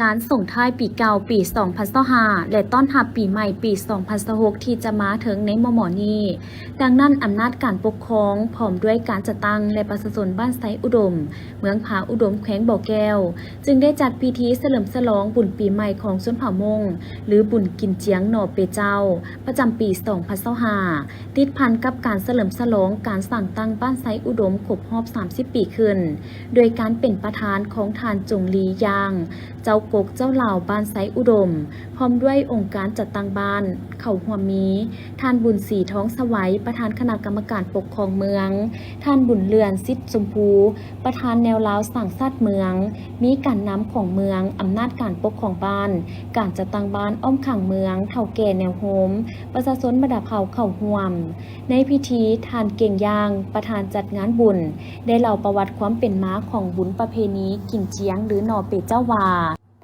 ການສົ່ງທ້າຍປີເກົ່າປີສອງພັນຊາວຫ້າ ແລະ ຕ້ອນຮັບປີໃໝ່ປີສອງພັນຊາວຫົກ ທີ່ຈະມາເຖິງໃນມໍ່ໆນີ້. ດັ່ງນັ້ນ, ອຳນາດການປົກຄອງ ພ້ອມດ້ວຍການຈັດຕັ້ງ ແລະ ປະຊາຊົນບ້ານໄຊອຸດົມ, ເມືອງຜາອຸດົມ, ແຂວງບໍ່ແກ້ວ ຈຶ່ງໄດ້ຈັດພິທີສະເຫຼີມສະຫຼອງບຸນປີໃໝ່ຂອງຊົນເຜົ່າມົ້ງ ຫຼື ບຸນກິນຈຽງໜໍ່ເປເຈົ້າ ປະຈຳປີສອງພັນຊາວຫ້າ ຕິດພັນກັບການສະເຫຼີມສະຫຼອງການສ້າງຕັ້ງບ້ານໄຊອຸດົມຄົບຮອບສາມສິບປີຂຶ້ນ, ໂດຍການເປັນປະທານຂອງທ່ານ ຈົງລີ ຢ່າງ ເຈົ້າກົກເຈົ້າລາວບ້ານໄຊອຸດົມ, ພ້ອມດ້ວຍອົງການຈັດຕັ້ງບ້ານເຂົ້າຮ່ວມມີ ທ່ານ ບຸນສີ ທອງສະໄຫວ ປະທານຄະນະກຳມະການປົກຄອງເມືອງ, ທ່ານ ບຸນເຫຼືອນ ສິດຊົມພູ ປະທານແນວລາວສ້າງຊາດເມືອງ, ມີການນຳຂອງເມືອງ, ອຳນາດການປົກຄອງບ້ານ, ການຈັດຕັ້ງບ້ານອ້ອມຂ້າງເມືອງ, ເຖົ້າແກ່ແນວໂຮມ, ປະຊາຊົນບັນດາເຜົ່າເຂົ້າຮ່ວມ. ໃນພິທີ, ທ່ານ ເກັ່ງ ຢ່າງ ປະທານຈັດງານບຸນ ໄດ້ເລົ່າປະຫວັດຄວາມເປັນມາຂອງບຸນປະເພນີກິນຈຽງ ຫຼື ໜໍ່ເປເຈົ້າວ່າ,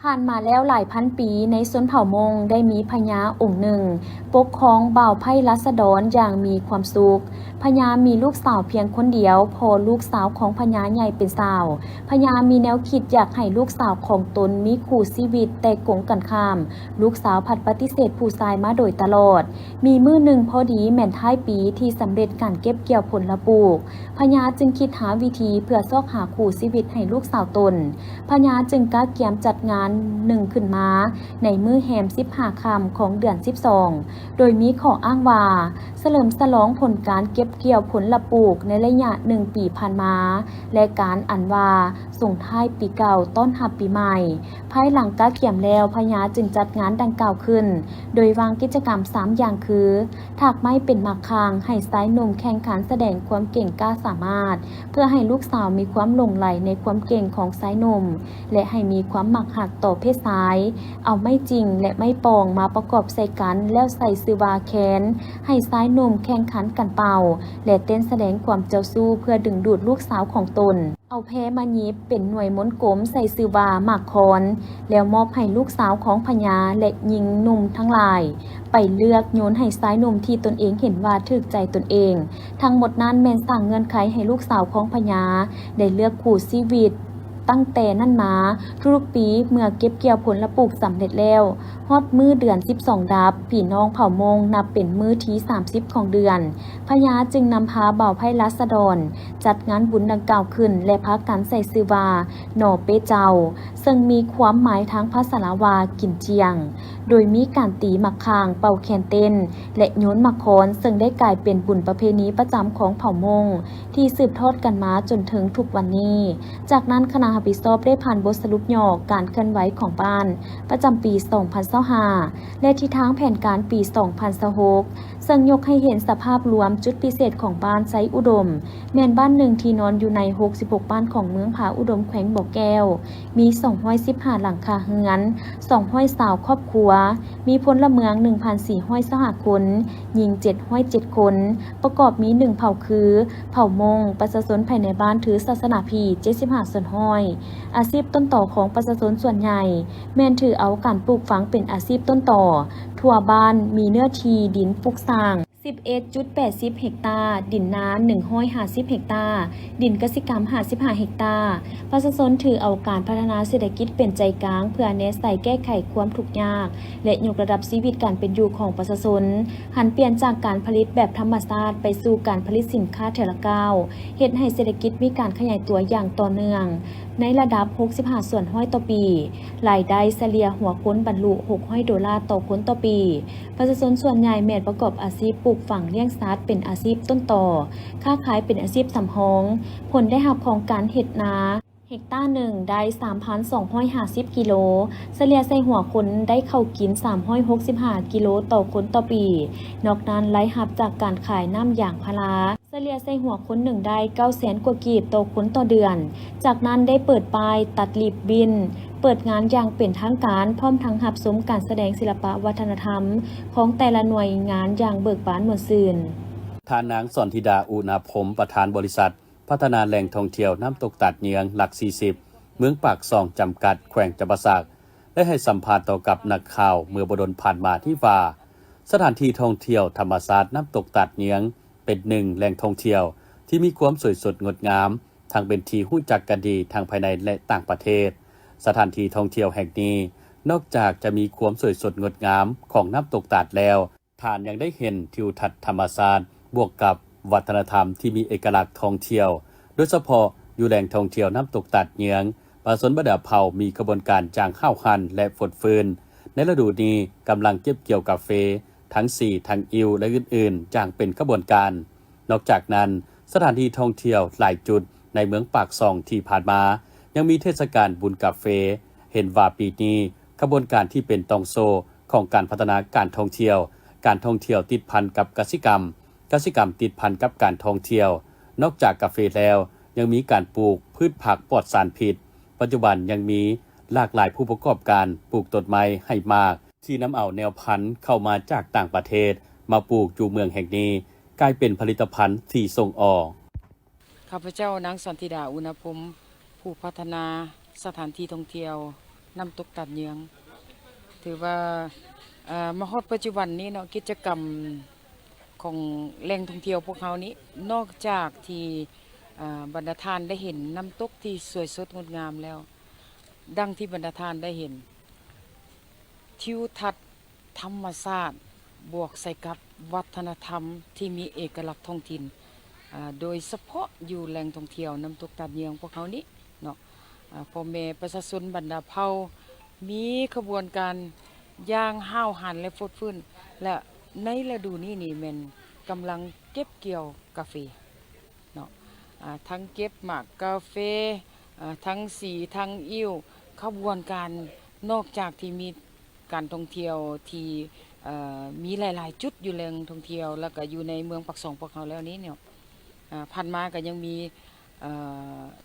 ຜ່ານມາແລ້ວຫຼາຍພັນປີ, ໃນຊົນເຜົ່າມົ້ງໄດ້ມີພະຍາອົງໜຶ່ງປົກຄອງບ່າວໄພ້ລາຊະດອນຢ່າງມີຄວາມສຸກ. ພະຍາມີລູກສາວພຽງຄົນດຽວ, ເພາະລູກສາວຂອງພະຍາໃຫຍ່ເປັນສາວ, ພະຍາມີແນວຄິດຢາກໃຫ້ລູກສາວຂອງຕົນມີຄູ່ຊີວິດ, ແຕ່ກົງກັນຂ້າມ, ລູກສາວພັດປະຕິເສດຜູ້ຊາຍມາໂດຍຕະຫຼອດ. ມີມື້ໜຶ່ງພໍດີແມ່ນທ້າຍປີທີ່ສຳເລັດການເກັບກ່ຽວຜົນລະປູກ, ພະຍາຈຶ່ງຄິດຫາວິທີເພື່ອຊອກຫາຄູ່ຊີວິດໃຫ້ລູກສາວຕົນ. ພະຍາຈຶ່ງກະກຽມຈັດງານໜຶ່ງຂຶ້ນມາໃນມື້ແຮມສິບຫ້າຄ່ຳຂອງເດືອນສິບສອງ ໂດຍມີຂໍ້ອ້າງວ່າ ສະເຫຼີມສະຫຼອງຜົນການເກັບກ່ຽວຜົນລະປູກໃນໄລຍະໜຶ່ງປີຜ່ານມາ ແລະ ການອັນວ່າສົ່ງທ້າຍປີເກົ່າຕ້ອນຮັບປີໃໝ່. ພາຍຫຼັງກະກຽມແລ້ວ, ພະຍາຈຶ່ງຈັດງານດັ່ງກ່າວຂຶ້ນ ໂດຍວາງກິດຈະກຳສາມຢ່າງຄື ຖາກໄມ້ເປັນໝາກຂ່າງ, ໃຫ້ຊາຍໜຸ່ມແຂ່ງຂັນສະແດງຄວາມເກັ່ງກ້າສາມາດ ເພື່ອໃຫ້ລູກສາວມີຄວາມຫຼົງໄຫຼໃນຄວາມເກັ່ງຂອງຊາຍໜຸ່ມ ແລະ ໃຫ້ມີຄວາມມັກຮັກຕໍ່ເພດຊາຍ, ເອົາໄມ້ຈິງ ແລະ ໄມ້ປ່ອງມາປະກອບໃສ່ກັນ ແລ້ວໃສ່ຊື່ວ່າແຄນ, ໃຫ້ຊາຍໜຸ່ມແຂ່ງຂັນກັນເປົ່າ ແລະ ເຕັ້ນສະແດງຄວາມເຈົ້າຊູ້ ເພື່ອດຶງດູດລູກສາວຂອງຕົນ. ເອົາແພມາຫຍິບເປັນໜ່ວຍມົນກົມໃສ່ຊື່ວ່າໝາກຄອນ ແລ້ວມອບໃຫ້ລູກສາວຂອງພະຍາ ແລະ ຍິງໜຸ່ມທັງຫຼາຍໄປເລືອກໂຍນໃຫ້ຊາຍໜຸ່ມທີ່ຕົນເອງເຫັນວ່າຖືກໃຈຕົນເອງ. ທັງໝົດນັ້ນແມ່ນສ້າງເງື່ອນໄຂໃຫ້ລູກສາວຂອງພະຍາໄດ້ເລືອກຄູ່ຊີວິດ. ຕັ້ງແຕ່ນັ້ນມາ, ທຸກໆປີເມື່ອເກັບກ່ຽວຜົນລະປູກສຳເລັດແລ້ວ, ຮອດມື້ເດືອນສິບສອງດັບ, ພີ່ນ້ອງເຜົ່າມົ້ງນັບເປັນມື້ທີສາມສິບຂອງເດືອນ, ພະຍາຈຶ່ງນຳພາບ່າວໄພ້ລາຊະດອນ ຈັດງານບຸນດັ່ງກ່າວຂຶ້ນ ແລະ ພາກັນໃສ່ຊື່ວ່າໜໍ່ເປເຈົ້າ, ເຊິ່ງມີຄວາມໝາຍທາງພາສາລາວວ່າກິນຈຽງ, ໂດຍມີການຕີໝາກຂ່າງ, ເປົ່າແຄນເຕັ້ນ ແລະ ໂຍນໝາກຄອນ, ເຊິ່ງໄດ້ກາຍເປັນບຸນປະເພນີປະຈຳຂອງເຜົ່າມົ້ງ ທີ່ສືບທອດກັນມາຈົນເຖິງທຸກວັນນີ້. ຈາກນັ້ນ, ຄະນະຮັບຜິດຊອບໄດ້ຜ່ານບົດສະຫຼຸບຫຍໍ້ການເຄື່ອນໄຫວຂອງບ້ານປະຈຳປີສອງພັນຊາວຫ້າ ແລະ ທິດທາງແຜນການປີສອງພັນຊາວຫົກ ເຊິ່ງຍົກໃຫ້ເຫັນສະພາບລວມຈຸດພິເສດຂອງບ້ານໄຊອຸດົມ ແມ່ນບ້ານໜຶ່ງທີ່ນອນຢູ່ໃນຫົກສິບຫົກບ້ານຂອງເມືອງຜາອຸດົມ ແຂວງບໍ່ແກ້ວ, ມີສອງຮ້ອຍສິບຫ້າຫຼັງຄາເຮືອນ, ສອງຮ້ອຍຊາວຄອບຄົວ, ມີພົນລະເມືອງໜຶ່ງພັນສີ່ຮ້ອຍຊາວຫ້າຄົນ, ຍິງເຈັດຮ້ອຍເຈັດຄົນ, ປະກອບມີໜຶ່ງເຜົ່າຄື ເຜົ່າມົ້ງ, ປະຊາຊົນພາຍໃນບ້ານຖືສາສະໜາພີເຈັດສິບຫ້າສ່ວນຮ້ອຍ. ອາຊີບຕົ້ນຕໍຂອງປະຊາຊົນສ່ວນໃຫຍ່ແມ່ນຖືເອົາການປູກຝັງເປັນອາຊີບຕົ້ນຕໍ. ທົ່ວບ້ານມີເນື້ອທີ່ດິນປຸກສ້າງ ສິບເອັດຈຸດແປດສິບເຮັກຕາ, ດິນນາໜຶ່ງຮ້ອຍຫ້າສິບເຮັກຕາ, ດິນກະສິກຳຫ້າສິບຫ້າເຮັກຕາ. ປະຊາຊົນຖືເອົາການພັດທະນາເສດຖະກິດເປັນໃຈກາງ ເພື່ອແນໃສ່ແກ້ໄຂຄວາມທຸກຍາກ ແລະ ຍົກລະດັບຊີວິດການເປັນຢູ່ຂອງປະຊາຊົນ, ຫັນປ່ຽນຈາກການຜະລິດແບບທຳມະຊາດໄປສູ່ການຜະລິດສິນຄ້າເທື່ອລະກ້າວ, ເຮັດໃຫ້ເສດຖະກິດມີການຂະຫຍາຍຕົວຢ່າງຕໍ່ເນື່ອງໃນລະດັບຫົກສິບຫ້າສ່ວນຮ້ອຍຕໍ່ປີ, ລາຍໄດ້ສະເລ່ຍຫົວຄົນບັນລຸຫົກຮ້ອຍໂດລາຕໍ່ຄົນຕໍ່ປີ. ປະຊາຊົນສ່ວນໃຫຍ່ແມ່ນປະກອບອາຊີບປູກຝັງລ້ຽງສັດເປັນອາຊີບຕົ້ນຕໍ, ຄ້າຂາຍເປັນອາຊີບສຳຮອງ. ຜົນໄດ້ຮັບຂອງການເຮັດນາ ເຮັກຕາໜຶ່ງໄດ້ສາມພັນສອງຮ້ອຍຫ້າສິບກິໂລ, ສະເລ່ຍໃສ່ຫົວຄົນໄດ້ເຂົ້າກິນສາມຮ້ອຍຫົກສິບຫ້າກິໂລຕໍ່ຄົນຕໍ່ປີ. ນອກນັ້ນ, ລາຍຮັບຈາກການຂາຍນ້ຳຢາງພາລາ ສະເລ່ຍໃສ່ຫົວຄົນໜຶ່ງໄດ້ເກົ້າແສນກວ່າກີບຕໍ່ຄົນຕໍ່ເດືອນ. ຈາກນັ້ນໄດ້ເປີດປ້າຍຕັດລິບບິນ, ເປີດງານຢ່າງເປັນທາງການ, ພ້ອມທັງຮັບຊົມການສະແດງສິລະປະວັດທະນະທຳຂອງແຕ່ລະໜ່ວຍງານຢ່າງເບີກບານມ່ວນຊື່ນ. ທ່ານນາງ ສອນທິດາ ອຸນາພົມ ປະທານບໍລິສັດພັດທະນາແຫຼ່ງທ່ອງທ່ຽວນ້ຳຕົກຕາດເຍືອງ ຫຼັກສີ່ສິບ ເມືອງປາກຊ່ອງ ຈຳກັດ ແຂວງຈຳປາສັກ ໄດ້ໃຫ້ສຳພາດຕໍ່ກັບນັກຂ່າວເມື່ອບໍ່ດົນຜ່ານມານີ້ວ່າ ສະຖານທີ່ທ່ອງທ່ຽວທຳມະຊາດນ້ຳຕົກຕາດເຍືອງ ເປັນໜຶ່ງແຫຼ່ງທ່ອງທ່ຽວທີ່ມີຄວາມສວຍສົດງົດງາມ, ທັງເປັນທີ່ຮູ້ຈັກກັນດີທັງພາຍໃນ ແລະ ຕ່າງປະເທດ. ສະຖານທີ່ທ່ອງທ່ຽວແຫ່ງນີ້ ນອກຈາກຈະມີຄວາມສວຍສົດງົດງາມຂອງນ້ຳຕົກຕາດແລ້ວ, ທ່ານຍັງໄດ້ເຫັນທິວທັດທຳມະຊາດ ບວກກັບວັດທະນະທຳທີ່ມີເອກະລັກທ່ອງທ່ຽວ, ໂດຍສະເພາະຢູ່ແຫຼ່ງທ່ອງທ່ຽວນ້ຳຕົກຕາດເຍືອງ, ປະຊາຊົນບັນດາເຜົ່າມີຂະບວນການຢ່າງຫ້າວຫັນ ແລະ ຟົດຟື້ນ. ໃນລະດູນີ້ກຳລັງເກັບກ່ຽວກາເຟ ທັງສີ ທັງອິ້ວ ແລະ ອື່ນໆ ຢ່າງເປັນຂະບວນການ. ນອກຈາກນັ້ນ, ສະຖານທີ່ທ່ອງທ່ຽວຫຼາຍຈຸດໃນເມືອງປາກຊ່ອງທີ່ຜ່ານມາ ຍັງມີເທດສະການບຸນກາເຟ. ເຫັນວ່າປີນີ້ຂະບວນການທີ່ເປັນຕ່ອງໂສ້ຂອງການພັດທະນາການທ່ອງທ່ຽວ, ການທ່ອງທ່ຽວຕິດພັນກັບກະສິກຳ, ກະສິກຳຕິດພັນກັບການທ່ອງທ່ຽວ. ນອກຈາກກາເຟແລ້ວ ຍັງມີການປູກພືດຜັກປອດສານພິດ. ປັດຈຸບັນຍັງມີຫຼາກຫຼາຍຜູ້ປະກອບການປູກຕົ້ນໄມ້ໃຫ້ໝາກ ທີ່ນຳເອົາແນວພັນເຂົ້າມາຈາກຕ່າງປະເທດ ມາປູກຢູ່ເມືອງແຫ່ງນີ້ ກາຍເປັນຜະລິດຕະພັນທີ່ສົ່ງອອກ. ຂ້າພະເຈົ້າ ນາງ ສັນທິດາ ອຸນນະພົມ ຜູ້ພັດທະນາສະຖານທີ່ທ່ອງທ່ຽວນ້ຳຕົກຕາດເຍືອງ ຖືວ່າ ເອີ ມາຮອດປັດຈຸບັນນີ້ເນາະ ກິດຈະກຳຂອງແຫຼ່ງທ່ອງທ່ຽວພວກເຮົານີ້ ນອກຈາກທີ່ ເອີ ບັນດາທ່ານໄດ້ເຫັນນ້ຳຕົກທີ່ສວຍສົດງົດງາມແລ້ວ, ດັ່ງທີ່ບັນດາທ່ານໄດ້ເຫັນ ທິວທັດທຳມະຊາດ ບວກໃສ່ກັບວັດທະນະທຳທີ່ມີເອກະລັກທ້ອງຖິ່ນ, ອາ ໂດຍສະເພາະຢູ່ແຫຼ່ງທ່ອງທ່ຽວນ້ຳຕົກຕາດເຍືອງພວກເຮົານີ້ເນາະ, ອາ ພໍ່ແມ່ປະຊາຊົນບັນດາເຜົ່າ ມີຂະບວນການຢ່າງຫ້າວຫັນ ແລະ ຟົດຟື້ນ ແລະ ໃນລະດູນີ້ນີ້ແມ່ນກຳລັງເກັບກ່ຽວກາເຟ ເນາະ ອາ ທັງເກັບໝາກກາເຟ ອາ ທັງສີ ທັງອິ້ວ ຂະບວນການ ນອກຈາກທີ່ມີການທ່ອງທ່ຽວທີ່ ເອີ່ ມີຫຼາຍໆຈຸດຢູ່ແຫຼ່ງທ່ອງທ່ຽວ ແລ້ວກະຢູ່ໃນເມືອງປາກຊ່ອງພວກເຮົາແລ້ວນີ້ເນາະ ອາ ຜ່ານມາກະຍັງມີ ເອີ່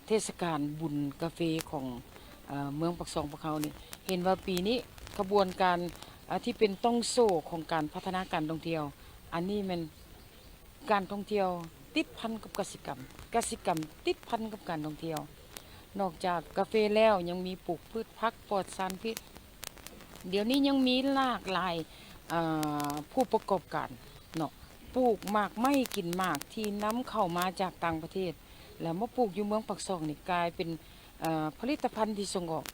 ເທດສະການບຸນກາເຟຂອງ ເອີ່ ເມືອງປາກຊ່ອງພວກເຮົານີ້ ເຫັນວ່າປີນີ້ຂະບວນການ ອາ ທີ່ເປັນຕ່ອງໂສ້ຂອງການພັດທະນາການທ່ອງທ່ຽວ ອັນນີ້ແມ່ນ ການທ່ອງທ່ຽວຕິດພັນກັບກະສິກຳ, ກະສິກຳຕິດພັນກັບການທ່ອງທ່ຽວ. ນອກຈາກກາເຟແລ້ວ ຍັງມີປູກພືດຜັກປອດສານພິດ. ດຽວນີ້ຍັງມີຫຼາກຫຼາຍ ເອີ່ ຜູ້ປະກອບການເນາະ ປູກໝາກໄມ້ກິນໝາກທີ່ນຳເຂົ້າມາຈາກຕ່າງປະເທດ ແລ້ວມາປູກຢູ່ເມືອງປາກຊ່ອງນີ້ ກາຍເປັນ ເອີ່ ຜະລິດຕະພັນທີ່ສົ່ງອອກ.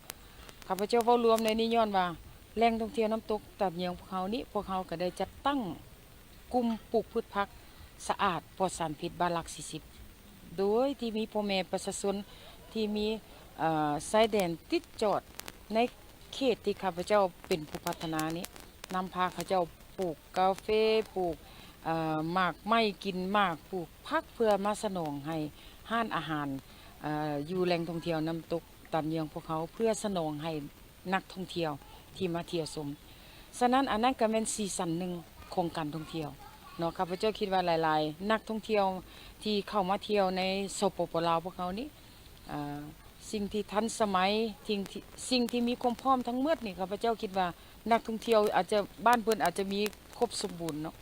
ຂ້າພະເຈົ້າເວົ້າລວມໃນນີ້ຍ້ອນວ່າ ແຫຼ່ງທ່ອງທ່ຽວນ້ຳຕົກຕາດເຍືອງພວກເຮົານີ້ ພວກເຮົາກະໄດ້ຈັດຕັ້ງ ກຸ່ມປູກພືດຜັກສະອາດປອດສານພິດບ້ານຫຼັກສີ່ສິບ ໂດຍທີ່ມີພໍ່ແມ່ປະຊາຊົນທີ່ມີ ເອີ່ ຊາຍແດນຕິດຈອດໃນເຂດທີ່ຂ້າພະເຈົ້າເປັນຜູ້ພັດທະນານີ້ ນຳພາເຂົາເຈົ້າປູກກາເຟ ປູກ ເອີ່ ໝາກໄມ້ກິນໝາກ ປູກຜັກເພື່ອມາສະໜອງໃຫ້ຮ້ານອາຫານ ເອີ່ ຢູ່ແຫຼ່ງທ່ອງທ່ຽວນ້ຳຕົກຕາດເຍືອງພວກເຮົາ ເພື່ອສະໜອງໃຫ້ ນັກທ່ອງທ່ຽວທີ່ມາທ່ຽວຊົມ. ສະນັ້ນ ອັນນັ້ນກະແມ່ນສີສັນໜຶ່ງຂອງການທ່ອງທ່ຽວເນາະ. ຂ້າພະເຈົ້າຄິດວ່າຫຼາຍໆນັກທ່ອງທ່ຽວທີ່ເຂົ້າມາທ່ຽວໃນ ສປປ ລາວ ພວກເຮົານີ້ ເອີ່ ສິ່ງທີ່ທັນສະໄໝ ສິ່ງທີ່ ສິ່ງທີ່ມີຄວາມພ້ອມທັງໝົດນີ້ ຂ້າພະເຈົ້າຄິດວ່ານັກທ່ອງທ່ຽວອາດຈະ ບ້ານເພິ່ນອາດຈະມີຄົບສົມບູນເນາະ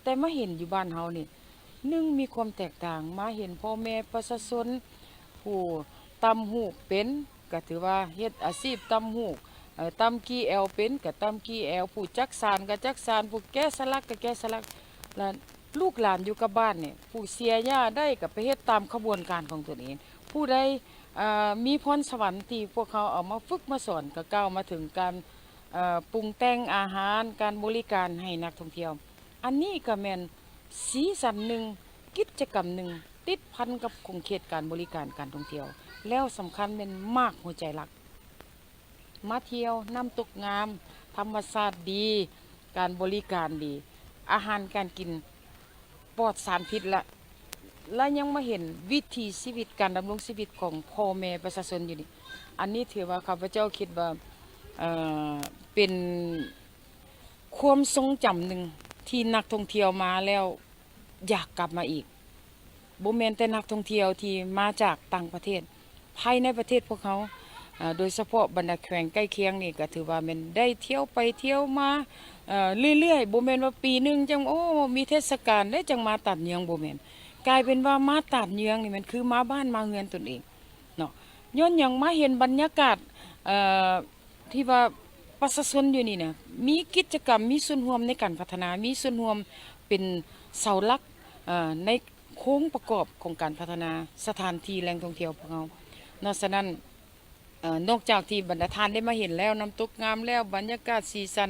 ແຕ່ມາເຫັນຢູ່ບ້ານເຮົານີ້ ໜຶ່ງ ມີຄວາມແຕກຕ່າງ ມາເຫັນພໍ່ແມ່ປະຊາຊົນຜູ້ຕ່ຳຫູກເປັນ ກະຖືວ່າເຮັດອາຊີບຕ່ຳຫູກ ເອີ່ ຕ່ຳກີ່ແອວເປັນກະຕ່ຳກີ່ແອວ ຜູ້ຈັກສານກະຈັກສານ ຜູ້ແກະສະຫຼັກກະແກະສະຫຼັກ ແລະ ລູກຫຼານຢູ່ກັບບ້ານນີ້ ຜູ້ເສຍຫຍ້າໄດ້ກະໄປເຮັດຕາມຂະບວນການຂອງຕົນເອງ ຜູ້ໃດ ເອີ່ ມີພອນສະຫວັນທີ່ພວກເຮົາເອົາມາຝຶກມາສອນ ກະກ່າວມາເຖິງການ ເອີ່ ປຸງແຕ່ງອາຫານ ການບໍລິການໃຫ້ນັກທ່ອງທ່ຽວ ອັນນີ້ກະແມ່ນ ສີສັນໜຶ່ງ ກິດຈະກຳໜຶ່ງ ຕິດພັນກັບຂົງເຂດການບໍລິການການທ່ອງທ່ຽວ ແລ້ວສຳຄັນແມ່ນໝາກຫົວໃຈຫຼັກ ມາທ່ຽວ ນ້ຳຕົກງາມ ທຳມະຊາດດີ ການບໍລິການດີ ອາຫານການກິນປອດສານພິດ ແລະ ແລະ ຍັງມາເຫັນວິຖີຊີວິດ ການດຳລົງຊີວິດຂອງພໍ່ແມ່ປະຊາຊົນຢູ່ນີ້ ອັນນີ້ຖືວ່າຂ້າພະເຈົ້າຄິດວ່າ ເອີ່ ເປັນ ຄວາມຊົງຈຳໜຶ່ງທີ່ນັກທ່ອງທ່ຽວມາແລ້ວຢາກກັບມາອີກ ບໍ່ແມ່ນແຕ່ນັກທ່ອງທ່ຽວທີ່ມາຈາກຕ່າງປະເທດ ພາຍໃນປະເທດພວກເຮົາ ເອີ່ ໂດຍສະເພາະບັນດາແຂວງໃກ້ຄຽງນີ້ກະຖືວ່າແມ່ນໄດ້ທ່ຽວໄປທ່ຽວມາ ເອີ່ ເລື້ອຍໆ ບໍ່ແມ່ນວ່າປີໜຶ່ງຈັ່ງ ໂອ້ ມີເທດສະການເດ້ຈັ່ງມາຕາດເຍືອງ ບໍ່ແມ່ນ ກາຍເປັນວ່າມາຕາດເຍືອງນີ້ແມ່ນຄືມາບ້ານມາເຮືອນຕົນເອງເນາະ ຍ້ອນຫຍັງ ມາເຫັນບັນຍາກາດ ເອີ່ ທີ່ວ່າປະຊາຊົນຢູ່ນີ້ນະ ມີກິດຈະກຳ ມີສ່ວນຮ່ວມໃນການພັດທະນາ ມີສ່ວນຮ່ວມເປັນເສົາຫຼັກ ເອີ່ ໃນໂຄງປະກອບຂອງການພັດທະນາສະຖານທີ່ແຫຼ່ງທ່ອງທ່ຽວພວກເຮົາເນາະ. ສະນັ້ນ ເອີ່ ນອກຈາກທີ່ບັນດາທ່ານໄດ້ມາເຫັນແລ້ວ ນ້ຳຕົກງາມແລ້ວ ບັນຍາກາດສີສັນ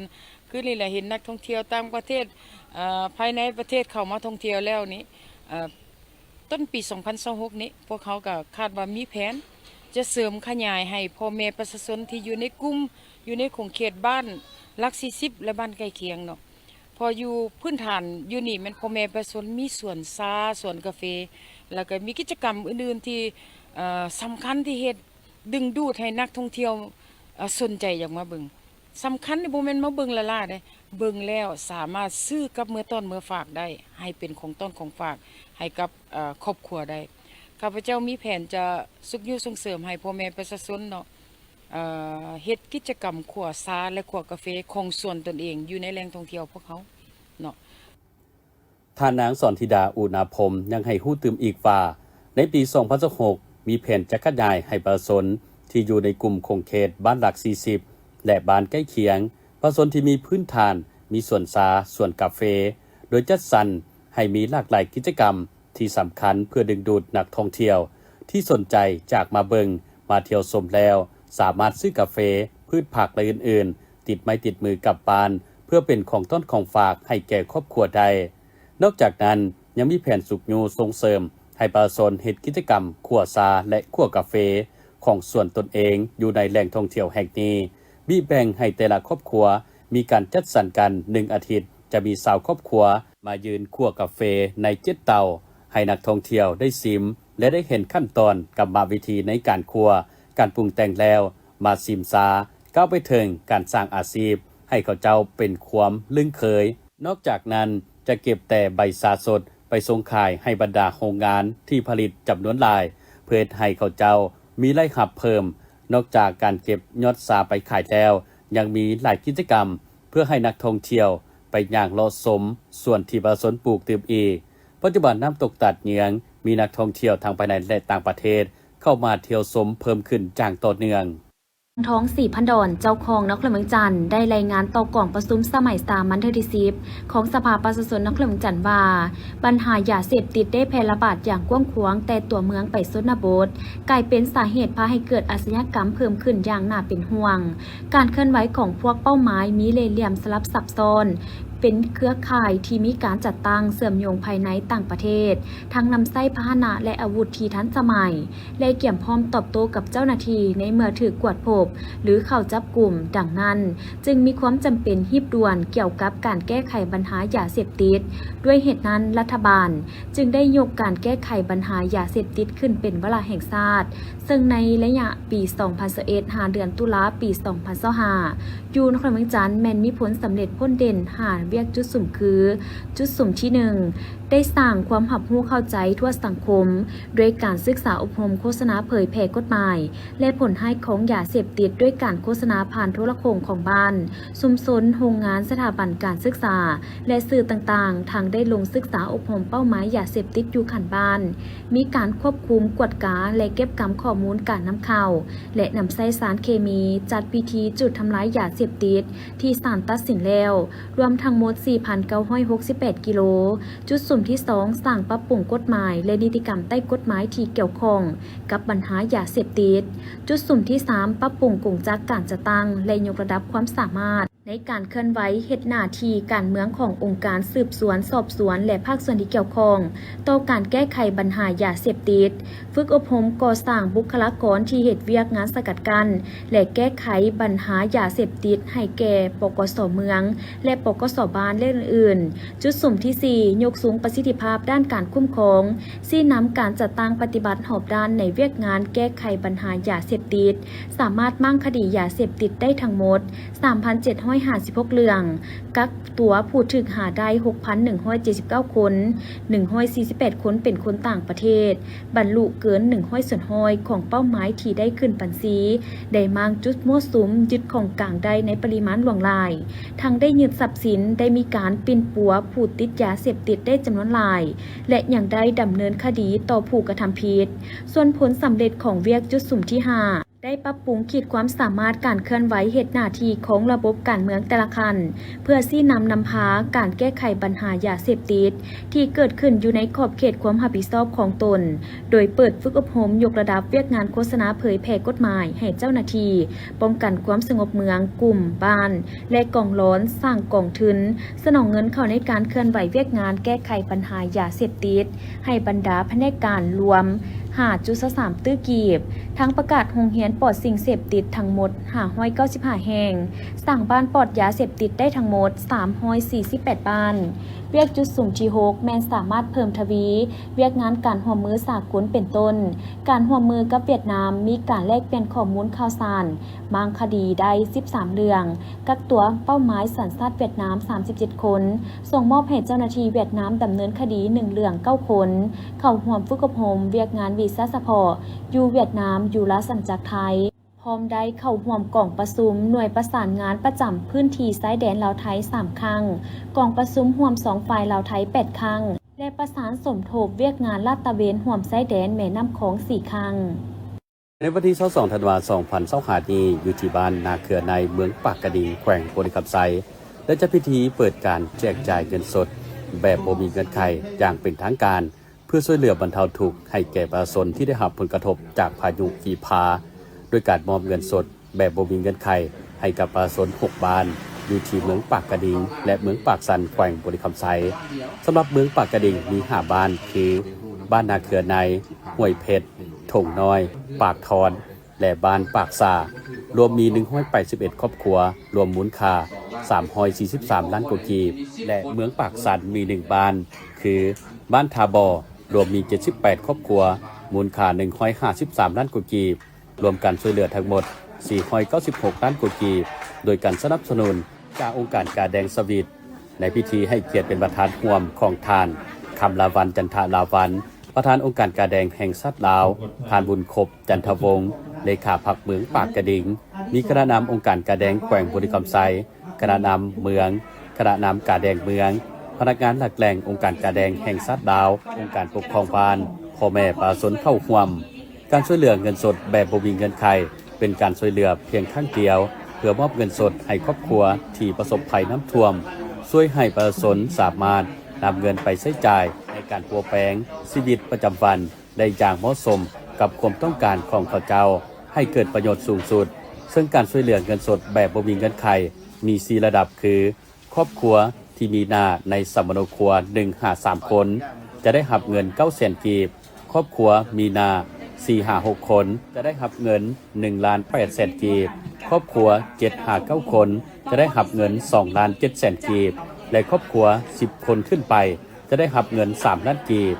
ຄືນີ້ແຫຼະ ເຫັນນັກທ່ອງທ່ຽວຕ່າງປະເທດ ເອີ່ ພາຍໃນປະເທດເຂົ້າມາທ່ອງທ່ຽວແລ້ວນີ້ ເອີ່ ຕົ້ນປີສອງພັນຊາວຫົກນີ້ ພວກເຮົາກໍຄາດວ່າມີແຜນຈະເສີມຂະຫຍາຍໃຫ້ພໍ່ແມ່ປະຊາຊົນທີ່ຢູ່ໃນກຸ່ມ ຢູ່ໃນຂົງເຂດບ້ານຫຼັກສີ່ສິບ ແລະ ບ້ານໃກ້ຄຽງເນາະ. ເພາະຢູ່ພື້ນຖານຢູ່ນີ້ແມ່ນພໍ່ແມ່ປະຊາຊົນມີສວນຊາ ສວນກາເຟ ແລ້ວກໍມີກິດຈະກຳອື່ນໆທີ່ ເອີ່ ສຳຄັນທີ່ເຮັດດຶງດູດໃຫ້ນັກທ່ອງທ່ຽວ ເອີ່ ສົນໃຈຢາກມາເບິ່ງ. ສຳຄັນນີ້ບໍ່ແມ່ນມາເບິ່ງລ້າໆເດ້ ເບິ່ງແລ້ວສາມາດຊື້ກັບເມືອຕ້ອນເມືອຝາກໄດ້ ໃຫ້ເປັນຂອງຕ້ອນຂອງຝາກໃຫ້ກັບ ເອີ່ ຄອບຄົວໄດ້. ຂ້າພະເຈົ້າມີແຜນຈະຊຸກຍູ້ສົ່ງເສີມໃຫ້ພໍ່ແມ່ປະຊາຊົນເນາະ ເອີ່ ເຮັດກິດຈະກຳຂົ້ວຊາ ແລະ ຂົ້ວກາເຟຂອງສວນຕົນເອງຢູ່ໃນແຫຼ່ງທ່ອງທ່ຽວພວກເຮົາເນາະ. ທ່ານນາງ ສອນທິດາ ອຸນາພົມ ຍັງໃຫ້ຮູ້ຕື່ມອີກວ່າ ໃນປີສອງພັນຊາວຫົກ ມີແຜນຈະຂະຫຍາຍໃຫ້ປະຊາຊົນທີ່ຢູ່ໃນກຸ່ມຂົງເຂດບ້ານຫຼັກສີ່ສິບ ແລະ ບ້ານໃກ້ຄຽງ, ປະຊາຊົນທີ່ມີພື້ນຖານມີສວນຊາ, ສວນກາເຟ, ໂດຍຈັດສັນໃຫ້ມີຫຼາກຫຼາຍກິດຈະກຳ ທີ່ສຳຄັນເພື່ອດຶງດູດນັກທ່ອງທ່ຽວທີ່ສົນໃຈຈາກມາເບິ່ງ, ມາທ່ຽວຊົມແລ້ວ ສາມາດຊື້ກາເຟ, ພືດຜັກ ແລະ ອື່ນໆ ຕິດໄມ້ຕິດມືກັບບ້ານ ເພື່ອເປັນຂອງຕ້ອນຂອງຝາກໃຫ້ແກ່ຄອບຄົວໄດ້. ນອກຈາກນັ້ນ ຍັງມີແຜນຊຸກຍູ້ສົ່ງເສີມໃຫ້ປະຊາຊົນເຮັດກິດຈະກຳຂົ້ວຊາ ແລະ ຂົ້ວກາເຟຂອງສວນຕົນເອງຢູ່ໃນແຫຼ່ງທ່ອງທ່ຽວແຫ່ງນີ້, ບີບແບ່ງໃຫ້ແຕ່ລະຄອບຄົວມີການຈັດສັນກັນ ໜຶ່ງອາທິດຈະມີຊາວຄອບຄົວ ມາຢືນຂົ້ວກາເຟໃນເຈັດເຕົາ ໃຫ້ນັກທ່ອງທ່ຽວໄດ້ຊິມ ແລະ ໄດ້ເຫັນຂັ້ນຕອນກຳມະວິທີໃນການຂົ້ວ, ການປຸງແຕ່ງແລ້ວມາຊິມຊາ, ກ້າວໄປເຖິງການສ້າງອາຊີບໃຫ້ເຂົາເຈົ້າເປັນຄວາມລຶ້ງເຄີຍ. ນອກຈາກນັ້ນ ຈະເກັບແຕ່ໃບຊາສົດໄປສົ່ງຂາຍໃຫ້ບັນດາໂຮງງານທີ່ຜະລິດຈຳນວນຫຼາຍ ເພື່ອເຮັດໃຫ້ເຂົາເຈົ້າມີລາຍຮັບເພີ່ມ. ນອກຈາກການເກັບຍອດຊາໄປຂາຍແລ້ວ ຍັງມີຫຼາຍກິດຈະກຳ ເພື່ອໃຫ້ນັກທ່ອງທ່ຽວໄປຍ່າງເລາະຊົມສວນທີ່ປະຊາຊົນປູກຕື່ມອີກ. ປັດຈຸບັນນ້ຳຕົກຕາດເຍືອງ ມີນັກທ່ອງທ່ຽວທັງພາຍໃນ ແລະ ຕ່າງປະເທດ ເຂົ້າມາທ່ຽວຊົມເພີ່ມຂຶ້ນຢ່າງຕໍ່ເນື່ອງ. ທອງ ສີພັນດອນ ເຈົ້າຄອງນະຄອນຫຼວງວຽງຈັນ ໄດ້ລາຍງານຕໍ່ກອງປະຊຸມສະໄໝສາມັນເທື່ອທີສິບ ຂອງສະພາປະຊາຊົນນະຄອນຫຼວງວຽງຈັນວ່າ ບັນຫາຢາເສບຕິດໄດ້ແຜ່ລະບາດຢ່າງກວ້າງຂວາງແຕ່ຕົວເມືອງໄປຊົນນະບົດ ກາຍເປັນສາເຫດພາໃຫ້ເກີດອາຊະຍາກຳເພີ່ມຂຶ້ນຢ່າງໜ້າເປັນຫ່ວງ. ການເຄື່ອນໄຫວຂອງພວກເປົ້າໝາຍມີເລ່ຫຼ່ຽມສະຫຼັບຊັບຊ້ອນ ເປັນເຄືອຂ່າຍທີ່ມີການຈັດຕັ້ງເຊື່ອມໂຍງພາຍໃນຕ່າງປະເທດ, ທັງນຳໃຊ້ພາຫະນະ ແລະ ອາວຸດທີ່ທັນສະໄໝ ແລະ ກຽມພ້ອມຕອບໂຕ້ກັບເຈົ້າໜ້າທີ່ໃນເມື່ອຖືກກວດພົບ ຫຼື ເຂົ້າຈັບກຸມ. ດັ່ງນັ້ນ, ຈຶ່ງມີຄວາມຈຳເປັນຮີບດ່ວນກ່ຽວກັບການແກ້ໄຂບັນຫາຢາເສບຕິດ. ດ້ວຍເຫດນັ້ນ, ລັດຖະບານຈຶ່ງໄດ້ຍົກການແກ້ໄຂບັນຫາຢາເສບຕິດຂຶ້ນເປັນວາລະແຫ່ງຊາດ, ເຊິ່ງໃນໄລຍະປີສອງພັນຊາວເອັດ ຫາເດືອນຕຸລາປີສອງພັນຊາວຫ້າ ຢູ່ນະຄອນຫຼວງວຽງຈັນແມ່ນມີຜົນສຳເລັດພົ້ນເດັ່ນຫ້າວຽກຈຸດສຸມຄື, ຈຸດສຸມທີໜຶ່ງ ໄດ້ສ້າງຄວາມຮັບຮູ້ເຂົ້າໃຈທົ່ວສັງຄົມ ດ້ວຍການສຶກສາອົບຮົມໂຄສະນາເຜີຍແຜ່ກົດໝາຍ ແລະ ຜົນຮ້າຍຂອງຢາເສບຕິດ ດ້ວຍການໂຄສະນາຜ່ານໂທລະໂຄ່ງຂອງບ້ານ, ຊຸມຊົນ, ໂຮງງານ, ສະຖາບັນການສຶກສາ ແລະ ສື່ຕ່າງໆ, ທັງໄດ້ລົງສຶກສາອົບຮົມເປົ້າໝາຍຢາເສບຕິດຢູ່ຂັ້ນບ້ານ, ມີການຄວບຄຸມ, ກວດກາ ແລະ ເກັບກຳຂໍ້ມູນການນຳເຂົ້າ ແລະ ນຳໃຊ້ສານເຄມີ, ຈັດພິທີຈູດທຳລາຍຢາເສບຕິດທີ່ສານຕັດສິນແລ້ວ, ລວມທັງໝົດສີ່ພັນເກົ້າຮ້ອຍຫົກສິບແປດກິໂລ. ຈຸດສຸມທີສອງ ສ້າງປັບປຸງກົດໝາຍ ແລະ ນິຕິກຳໃຕ້ກົດໝາຍທີ່ກ່ຽວຂ້ອງກັບບັນຫາຢາເສບຕິດ. ຈຸດສຸມທີສາມ ປັບປຸງກົງຈັກການຈັດຕັ້ງ ແລະ ຍົກລະດັບຄວາມສາມາດໃນການເຄື່ອນໄຫວເຮັດໜ້າທີ່ການເມືອງຂອງອົງການສືບສວນ, ສອບສວນ ແລະ ພາກສ່ວນທີ່ກ່ຽວຂ້ອງຕໍ່ການແກ້ໄຂບັນຫາຢາເສບຕິດ. ຝຶກອົບຮົມກໍ່ສ້າງບຸກຄະລາກອນທີ່ເຮັດວຽກງານສະກັດກັ້ນ ແລະ ແກ້ໄຂບັນຫາຢາເສບຕິດໃຫ້ແກ່ ປກສ ເມືອງ ແລະ ປກສ ບ້ານ ແລະ ອື່ນໆ. ຈຸດສຸມທີສີ່ ຍົກສູງປະສິດທິພາບດ້ານການຄຸ້ມຄອງ, ຊີ້ນຳການຈັດຕັ້ງປະຕິບັດຮອບດ້ານໃນວຽກງານແກ້ໄຂບັນຫາຢາເສບຕິດ, ສາມາດມ້າງຄະດີຢາເສບຕິດໄດ້ທັງໝົດ ສາມພັນເຈັດຮ້ອຍຫ້າສິບຫົກເລື່ອງ, ກັກຕົວຜູ້ຖືກຫາໄດ້ ຫົກພັນໜຶ່ງຮ້ອຍເຈັດສິບເກົ້າຄົນ, ໜຶ່ງຮ້ອຍສີ່ສິບແປດຄົນເປັນຄົນຕ່າງປະເທດ, ບັນລຸເກີນ ໜຶ່ງຮ້ອຍສ່ວນຮ້ອຍ ຂອງເປົ້າໝາຍທີ່ໄດ້ຂຶ້ນບັນຊີ, ໄດ້ມ້າງຈຸດມົ້ວສຸມ, ຍຶດຂອງກາງໄດ້ໃນປະລິມານຫຼວງຫຼາຍ, ທັງໄດ້ຍຶດຊັບສິນ, ໄດ້ມີການປິ່ນປົວຜູ້ຕິດຢາເສບຕິດໄດ້ຈຳນວນຫຼາຍ ແລະ ຍັງໄດ້ດຳເນີນຄະດີຕໍ່ຜູ້ກະທຳຜິດ. ສ່ວນຜົນສຳເລັດຂອງວຽກຈຸດສຸມທີຫ້າ ໄດ້ປັບປຸງຂີດຄວາມສາມາດການເຄື່ອນໄຫວເຮັດໜ້າທີ່ຂອງລະບົບການເມືອງແຕ່ລະຂັ້ນ ເພື່ອຊີ້ນຳນຳພາການແກ້ໄຂບັນຫາຢາເສບຕິດ ທີ່ເກີດຂຶ້ນຢູ່ໃນຂອບເຂດຄວາມຮັບຜິດຊອບຂອງຕົນ, ໂດຍເປີດຝຶກອົບຮົມຍົກລະດັບວຽກງານໂຄສະນາເຜີຍແຜ່ກົດໝາຍໃຫ້ເຈົ້າໜ້າທີ່ປ້ອງກັນຄວາມສະຫງົບເມືອງ, ກຸ່ມ, ບ້ານ ແລະ ກອງຮ້ອນສ້າງກອງທຶນສະໜອງເງິນເຂົ້າໃນການເຄື່ອນໄຫວວຽກງານແກ້ໄຂບັນຫາຢາເສບຕິດ ໃຫ້ບັນດາພະແນກການລວມ ຫ້າຈຸດສາມຕື້ກີບ, ທັງປະກາດໂຮງຮຽນປອດສິ່ງເສບຕິດທັງໝົດ ຫ້າຮ້ອຍເກົ້າສິບຫ້າແຫ່ງ, ສ້າງບ້ານປອດຢາເສບຕິດໄດ້ທັງໝົດ ສາມຮ້ອຍສີ່ສິບແປດບ້ານ. ວຽກຈຸດສຸມທີຫົກ ແມ່ນສາມາດເພີ່ມທະວີວຽກງານການຮ່ວມມືສາກົນເປັນຕົ້ນ ການຮ່ວມມືກັບຫວຽດນາມ, ມີການແລກປ່ຽນຂໍ້ມູນຂ່າວສານ, ມ້າງຄະດີໄດ້ສິບສາມເລື່ອງ, ກັກຕົວເປົ້າໝາຍສັນຊາດຫວຽດນາມສາມສິບເຈັດຄົນ, ສົ່ງມອບໃຫ້ເຈົ້າໜ້າທີ່ຫວຽດນາມດຳເນີນຄະດີໜຶ່ງເລື່ອງເກົ້າຄົນ, ເຂົ້າຮ່ວມຝຶກອົບຮົມວຽກງານວີຊາສະເພາະຢູ່ຫວຽດນາມ, ຢູ່ລາຊະອານາຈັກໄທ, ພ້ອມໄດ້ເຂົ້າຮ່ວມກອງປະຊຸມໜ່ວຍປະສານງານປະຈຳພື້ນທີ່ຊາຍແດນລາວໄທສາມຄັ້ງ, ກອງປະຊຸມຮ່ວມສອງຝ່າຍລາວໄທແປດຄັ້ງ ແລະ ປະສານສົມທົບວຽກງານລາດຕະເວນຮ່ວມຊາຍແດນແມ່ນ້ຳຂອງສີ່ຄັ້ງ. ໃນວັນທີຊາວສອງ ທັນວາ ສອງພັນຊາວຫ້ານີ້ ຢູ່ທີ່ບ້ານນາເຄືອໃນ ເມືອງປາກກະດິງ ແຂວງບໍລິຄຳໄຊ ໄດ້ຈັດພິທີເປີດການແຈກຈ່າຍເງິນສົດແບບບໍ່ມີເງື່ອນໄຂຢ່າງເປັນທາງການ ເພື່ອຊ່ວຍເຫຼືອບັນເທົາທຸກໃຫ້ແກ່ປະຊາຊົນທີ່ໄດ້ຮັບຜົນກະທົບຈາກພາຍຸຟີພາ ໂດຍການມອບເງິນສົດ ແບບບໍ່ມີເງື່ອນໄຂໃຫ້ກັບປະຊາຊົນຫົກບ້ານ ຢູ່ທີ່ເມືອງປາກກະດິງ ແລະ ເມືອງປາກຊັນ ແຂວງບໍລິຄຳໄຊ. ສຳລັບເມືອງປາກກະດິງມີຫ້າບ້ານ ຄື ບ້ານນາເຄືອໃນ, ຫ້ວຍເພັດ, ທົ່ງນ້ອຍ, ປາກທອນ ແລະ ບ້ານປາກສາ, ລວມມີໜຶ່ງຮ້ອຍແປດສິບເອັດຄອບຄົວ, ລວມມູນຄ່າສາມຮ້ອຍສີ່ສິບສາມລ້ານກວ່າກີບ ແລະ ເມືອງປາກຊັນມີໜຶ່ງບ້ານ ຄື ບ້ານທ່າບໍ່, ລວມມີເຈັດສິບແປດຄອບຄົວ, ມູນຄ່າໜຶ່ງຮ້ອຍຫ້າສິບສາມລ້ານກວ່າກີບ. ລວມການຊ່ວຍເຫຼືອທັງໝົດສີ່ຮ້ອຍເກົ້າສິບຫົກລ້ານກວ່າກີບ ໂດຍການສະໜັບສະໜູນຈາກອົງການກາແດງສະວິດ. ໃນພິທີໃຫ້ກຽດເປັນປະທານຮ່ວມຂອງທ່ານ ຄຳລາວັນ ຈັນທະລາວັນ ປະທານອົງການກາແດງແຫ່ງຊາດລາວ, ທ່ານ ບຸນຄົບ ຈັນທະວົງ ເລຂາພັກເມືອງປາກກະດິງ, ມີຄະນະນຳອົງການກາແດງແຂວງບໍລິຄຳໄຊ, ຄະນະນຳເມືອງ, ຄະນະນຳກາແດງເມືອງ, ພະນັກງານຫຼັກແຫຼ່ງອົງການກາແດງແຫ່ງຊາດລາວ, ອົງການປົກຄອງບ້ານ, ພໍ່ແມ່ປະຊາຊົນເຂົ້າຮ່ວມ. ການຊ່ວຍເຫຼືອເງິນສົດແບບບໍ່ມີເງື່ອນໄຂ ເປັນການຊ່ວຍເຫຼືອພຽງຄັ້ງດຽວ ເພື່ອມອບເງິນສົດໃຫ້ຄອບຄົວທີ່ປະສົບໄພນ້ຳຖ້ວມ, ຊ່ວຍໃຫ້ປະຊາຊົນສາມາດນຳເງິນໄປໃຊ້ຈ່າຍໃນການປົວແປງຊີວິດປະຈຳວັນໄດ້ຢ່າງເໝາະສົມກັບຄວາມຕ້ອງການຂອງເຂົາເຈົ້າ ໃຫ້ເກີດປະໂຫຍດສູງສຸດ. ເຊິ່ງການຊ່ວຍເຫຼືອເງິນສົດແບບບໍ່ມີເງື່ອນໄຂມີສີ່ລະດັບ ຄື ຄອບຄົວທີ່ມີໜ້າໃນສຳມະໂນຄົວໜຶ່ງຫາສາມຄົນ ຈະໄດ້ຮັບເງິນເກົ້າແສນກີບ, ຄອບຄົວມີໜ້າສີ່ຫາຫົກຄົນ ຈະໄດ້ຮັບເງິນໜຶ່ງລ້ານແປດແສນກີບ, ຄອບຄົວເຈັດຫາເກົ້າຄົນ ຈະໄດ້ຮັບເງິນສອງລ້ານເຈັດແສນກີບ ແລະ ຄອບຄົວສິບຄົນຂຶ້ນໄປ ຈະໄດ້ຮັບເງິນສາມລ້ານກີບ.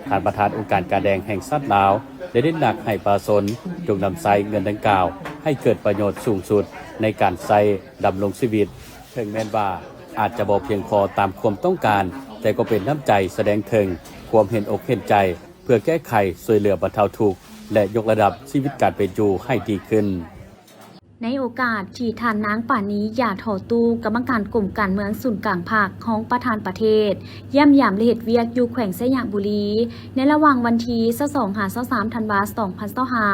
ທ່ານປະທານອົງການກາແດງແຫ່ງຊາດລາວ ໄດ້ເນັ້ນໜັກໃຫ້ປະຊາຊົນຈົ່ງນຳໃຊ້ເງິນດັ່ງກ່າວໃຫ້ເກີດປະໂຫຍດສູງສຸດໃນການໃຊ້ດຳລົງຊີວິດ. ເຖິງແມ່ນວ່າອາດຈະບໍ່ພຽງພໍຕາມຄວາມຕ້ອງການ, ແຕ່ກໍເປັນນ້ຳໃຈສະແດງເຖິງຄວາມເຫັນອົກເຫັນໃຈ ເພື່ອແກ້ໄຂ, ຊ່ວຍເຫຼືອບັນເທົາທຸກ ແລະ ຍົກລະດັບຊີວິດການເປັນຢູ່ໃຫ້ດີຂຶ້ນ. ໃນໂອກາດທີ່ທ່ານນາງ ປານີ ຢາທໍ່ຕູ້ ກຳມະການກົມການເມືອງສູນກາງພັກ, ຮອງປະທານປະເທດ ຢ້ຽມຢາມ ແລະ ເຮັດວຽກຢູ່ແຂວງໄຊຍະບູລີ ໃນລະຫວ່າງວັນທີຊາວສອງຫາຊາວສາມທັນວາ ສອງພັນຊາວຫ້າ,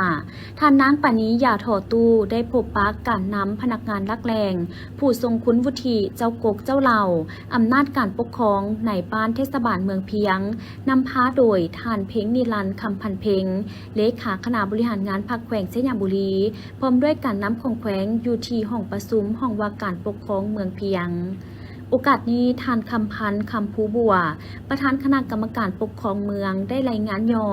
ທ່ານນາງ ປານີ ຢາທໍ່ຕູ້ ໄດ້ພົບປະການນຳພະນັກງານຫຼັກແຫຼ່ງ, ຜູ້ຊົງຄຸນວຸດທິ, ເຈົ້າກົກເຈົ້າເຫຼົ່າ, ອຳນາດການປົກຄອງ, ນາຍບ້ານເທດສະບານເມືອງພຽງ, ນຳພາໂດຍທ່ານ ເພັງນິລັນ ຄຳພັນເພັງ ເລຂາຄະນະບໍລິຫານງານພັກແຂວງໄຊຍະບູລີ ພ້ອມດ້ວຍການນຳຂອງແຂວງ ຢູ່ທີ່ຫ້ອງປະຊຸມຫ້ອງວ່າການປົກຄອງເມືອງພຽງ. ໂອກາດນີ້ ທ່ານ ຄຳພັນ ຄຳພູບົວ ປະທານຄະນະກຳມະການປົກຄອງເມືອງ ໄດ້ລາຍງານຫຍໍ້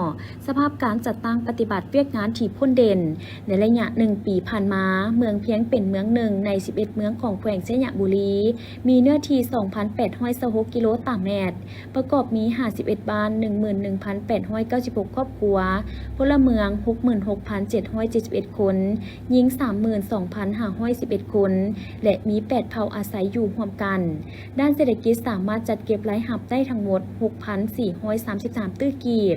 ສະພາບການຈັດຕັ້ງປະຕິບັດວຽກງານທີ່ພົ້ນເດັ່ນ. ໃນໄລຍະໜຶ່ງປີຜ່ານມາ, ເມືອງພຽງເປັນເມືອງໜຶ່ງໃນສິບເອັດເມືອງຂອງແຂວງໄຊຍະບູລີ, ມີເນື້ອທີ່ສອງພັນແປດຮ້ອຍຊາວຫົກກິໂລຕາແມັດ, ປະກອບມີຫ້າສິບເອັດບ້ານ ໜຶ່ງໝື່ນໜຶ່ງພັນແປດຮ້ອຍເກົ້າສິບຫົກຄອບຄົວ, ພົນລະເມືອງຫົກໝື່ນຫົກພັນເຈັດຮ້ອຍເຈັດສິບເອັດຄົນ, ຍິງສາມໝື່ນສອງພັນຫ້າຮ້ອຍສິບເອັດຄົນ ແລະ ມີແປດເຜົ່າອາໄສຢູ່ຮ່ວມກັນ. ດ້ານເສດຖະກິດສາມາດຈັດເກັບລາຍຮັບໄດ້ທັງໝົດ ຫົກພັນສີ່ຮ້ອຍສາມສິບສາມຕື້ກີບ,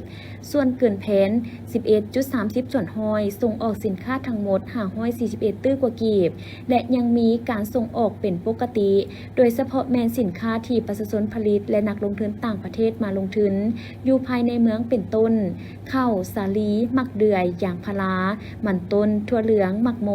ສ່ວນເກີນແຜນ ສິບເອັດຈຸດສາມສິບສ່ວນຮ້ອຍ, ສົ່ງອອກສິນຄ້າທັງໝົດ ຫ້າຮ້ອຍສີ່ສິບເອັດຕື້ກວ່າກີບ ແລະ ຍັງມີການສົ່ງອອກເປັນປົກກະຕິ, ໂດຍສະເພາະແມ່ນສິນຄ້າທີ່ປະຊາຊົນຜະລິດ ແລະ ນັກລົງທຶນຕ່າງປະເທດມາລົງທຶນຢູ່ພາຍໃນເມືອງ ເປັນຕົ້ນ ເຂົ້າ, ສາລີ, ໝາກເດືອຍ, ຢາງພາລາ, ມັນຕົ້ນ, ຖົ່ວເຫຼືອງ, ໝາກໂມ,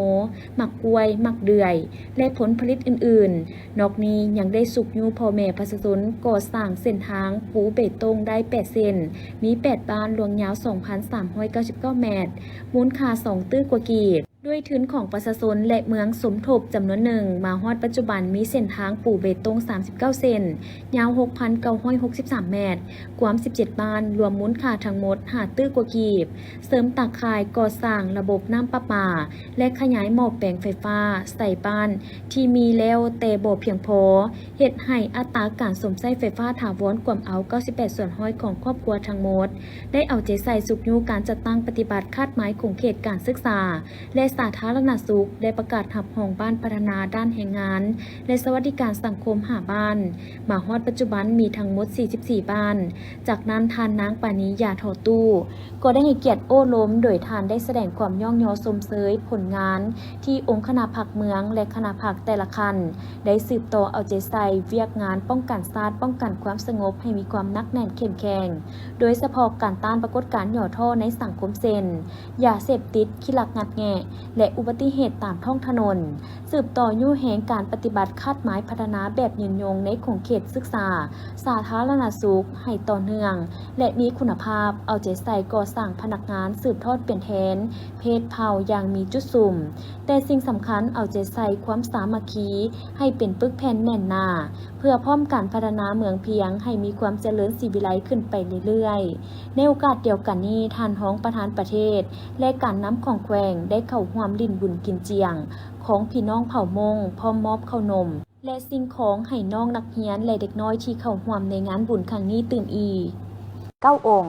ໝາກກ້ວຍ, ໝາກເດືອຍ ແລະ ຜົນຜະລິດອື່ນໆ. ນອກນີ້ຍັງໄດ້ຊຸກຍູ້ພໍ່ແມ່ປະຊາຊົນກໍ່ສ້າງເສັ້ນທາງປູເບຕົງໄດ້ແປດເສັ້ນ, ມີແປດບ້ານ, ລວມຍາວສອງພັນສາມຮ້ອຍເກົ້າສິບເກົ້າແມັດ, ມູນຄ່າສອງຕື້ກວ່າກີບ. ດ້ວຍທຶນຂອງປະຊາຊົນ ແລະ ເມືອງສົມທົບຈຳນວນໜຶ່ງ, ມາຮອດປັດຈຸບັນມີເສັ້ນທາງປູເບຕົງສາມສິບເກົ້າເສັ້ນ, ຍາວຫົກພັນເກົ້າຮ້ອຍຫົກສິບສາມແມັດ, ກວມສິບເຈັດບ້ານ, ລວມມູນຄ່າທັງໝົດຫ້າຕື້ກວ່າກີບ, ເສີມຕາຂ່າຍ, ກໍ່ສ້າງລະບົບນ້ຳປະປາ ແລະ ຂະຫຍາຍໝໍ້ແປງໄຟຟ້າໃສ່ບ້ານທີ່ມີແລ້ວແຕ່ບໍ່ພຽງພໍ, ເຮັດໃຫ້ອັດຕາການຊົມໃຊ້ໄຟຟ້າຖາວອນກວມເອົາເກົ້າສິບແປດສ່ວນຮ້ອຍຂອງຄອບຄົວທັງໝົດ. ໄດ້ເອົາໃຈໃສ່ຊຸກຍູ້ການຈັດຕັ້ງປະຕິບັດຄາດໝາຍຂົງເຂດການສຶກສາ ແລະ ສາທາລະນະສຸກ ໄດ້ປະກາດຮັບຮອງບ້ານພັດທະນາດ້ານແຮງງານ ແລະ ສະຫວັດດີການສັງຄົມຫ້າບ້ານ. ມາຮອດປັດຈຸບັນມີທັງໝົດສີ່ສິບສີ່ບ້ານ. ຈາກນັ້ນ ທ່ານນາງປານີ ຢາທໍ່ຕູ້ ກໍໄດ້ໃຫ້ກຽດໂອ້ລົມ, ໂດຍທ່ານໄດ້ສະແດງຄວາມຍ້ອງຍໍຊົມເຊີຍຜົນງານທີ່ອົງຄະນະພັກເມືອງ ແລະ ຄະນະພັກແຕ່ລະຂັ້ນ ໄດ້ສືບຕໍ່ເອົາໃຈໃສ່ວຽກງານປ້ອງກັນຊາດ, ປ້ອງກັນຄວາມສະຫງົບໃຫ້ມີຄວາມໜັກແໜ້ນເຂັ້ມແຂງ, ໂດຍສະເພາະການຕ້ານປາກົດການຫຍໍ້ທໍ້ໃນສັງຄົມ ເຊັ່ນ ຢາເສບຕິດ, ຂີ້ລັກງັດແງະ ແລະ ອຸບັດຕິເຫດຕາມທ້ອງຖະໜົນ, ສືບຕໍ່ຍູ້ແຮງການປະຕິບັດຄາດໝາຍພັດທະນາແບບຍືນຍົງໃນຂົງເຂດສຶກສາ ສາທາລະນະສຸກໃຫ້ຕໍ່ເນື່ອງ ແລະ ມີຄຸນນະພາບ, ເອົາໃຈໃສ່ກໍ່ສ້າງພະນັກງານສືບທອດເປັນແທນເພດເຜົ່າຢ່າງມີຈຸດສຸມ, ແຕ່ສິ່ງສຳຄັນເອົາໃຈໃສ່ຄວາມສາມັກຄີໃຫ້ເປັນປຶກແຜ່ນແໜ້ນໜາ ເພື່ອພ້ອມການພັດທະນາເມືອງພຽງໃຫ້ມີຄວາມຈະເລີນສີວິໄລຂຶ້ນໄປເລື້ອຍໆ. ໃນໂອກາດດຽວກັນນີ້, ທ່ານຮອງປະທານປະເທດ ແລະ ການນຳຂອງແຂວງໄດ້ເຂົ້າຮ່ວມຫຼິ້ນບຸນກິນຈຽງຂອງພີ່ນ້ອງເຜົ່າມົ້ງ, ພ້ອມມອບເຂົ້າໜົມ ແລະ ສິ່ງຂອງໃຫ້ນ້ອງນັກຮຽນ ແລະ ເດັກນ້ອຍທີ່ເຂົ້າຮ່ວມໃນງານບຸນຄັ້ງນີ້ຕື່ມອີກ. ເກົ້າອົງ.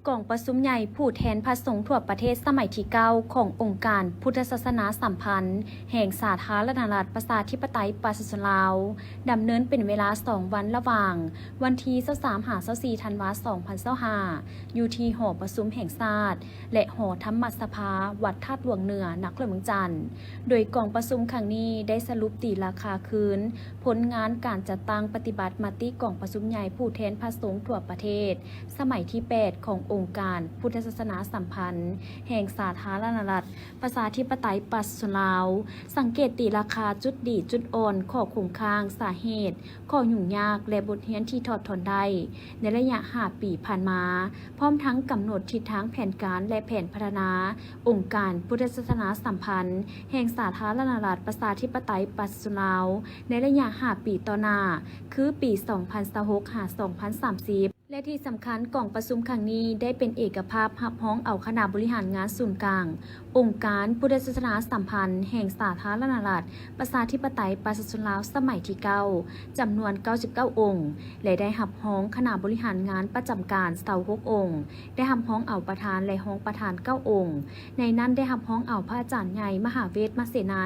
ກອງປະຊຸມໃຫຍ່ຜູ້ແທນພະສົງທົ່ວປະເທດສະໄໝທີເກົ້າຂອງອົງການພຸດທະສາສະໜາສຳພັນແຫ່ງສາທາລະນະລັດປະຊາທິປະໄຕປະຊາຊົນລາວ ດຳເນີນເປັນເວລາສອງວັນ ລະຫວ່າງວັນທີຊາວສາມ ຫາ ຊາວສີ່ ທັນວາ ສອງພັນຊາວຫ້າ ຢູ່ທີ່ຫໍປະຊຸມແຫ່ງຊາດ ແລະ ຫໍທຳມະສະພາ ວັດທາດຫຼວງເໜືອ ນະຄອນຫຼວງວຽງຈັນ. ໂດຍກອງປະຊຸມຄັ້ງນີ້ໄດ້ສະຫຼຸບຕີລາຄາຄືນຜົນງານການຈັດຕັ້ງປະຕິບັດມະຕິກອງປະຊຸມໃຫຍ່ຜູ້ແທນພະສົງທົ່ວປະເທດ ສະໄໝທີແປດຂອງອົງການພຸດທະສາສະໜາສຳພັນແຫ່ງສາທາລະນະລັດປະຊາທິປະໄຕປະຊາຊົນລາວ, ສັງເກດຕີລາຄາຈຸດດີຈຸດອ່ອນ, ຂໍ້ຄົງຄ້າງ, ສາເຫດ, ຂໍ້ຫຍຸ້ງຍາກ ແລະ ບົດຮຽນທີ່ຖອດຖອນໄດ້ໃນໄລຍະຫ້າປີຜ່ານມາ, ພ້ອມທັງກຳນົດທິດທາງແຜນການ ແລະ ແຜນພັດທະນາອົງການພຸດທະສາສະໜາສຳພັນແຫ່ງສາທາລະນະລັດປະຊາທິປະໄຕປະຊາຊົນລາວ ໃນໄລຍະຫ້າປີຕໍ່ໜ້າ, ຄືປີສອງພັນຊາວຫົກ ຫາ ສອງພັນສາມສິບ. ແລະ ທີ່ສຳຄັນ, ກອງປະຊຸມຄັ້ງນີ້ໄດ້ເປັນເອກະພາບຮັບຮອງເອົາຄະນະບໍລິຫານງານສູນກາງອົງການພຸດທະສາສະໜາສຳພັນແຫ່ງສາທາລະນະລັດປະຊາທິປະໄຕປະຊາຊົນລາວສະໄໝທີເກົ້າ ຈຳນວນເກົ້າສິບເກົ້າອົງ ແລະ ໄດ້ຮັບຮອງຄະນະບໍລິຫານງານປະຈຳການຊາວຫົກອົງ, ໄດ້ຮັບຮອງເອົາປະທານ ແລະ ຮອງປະທານເກົ້າອົງ. ໃນນັ້ນໄດ້ຮັບຮອງເອົາພະອາຈານໃຫຍ່ ມະຫາເວດ ມະເສໄນ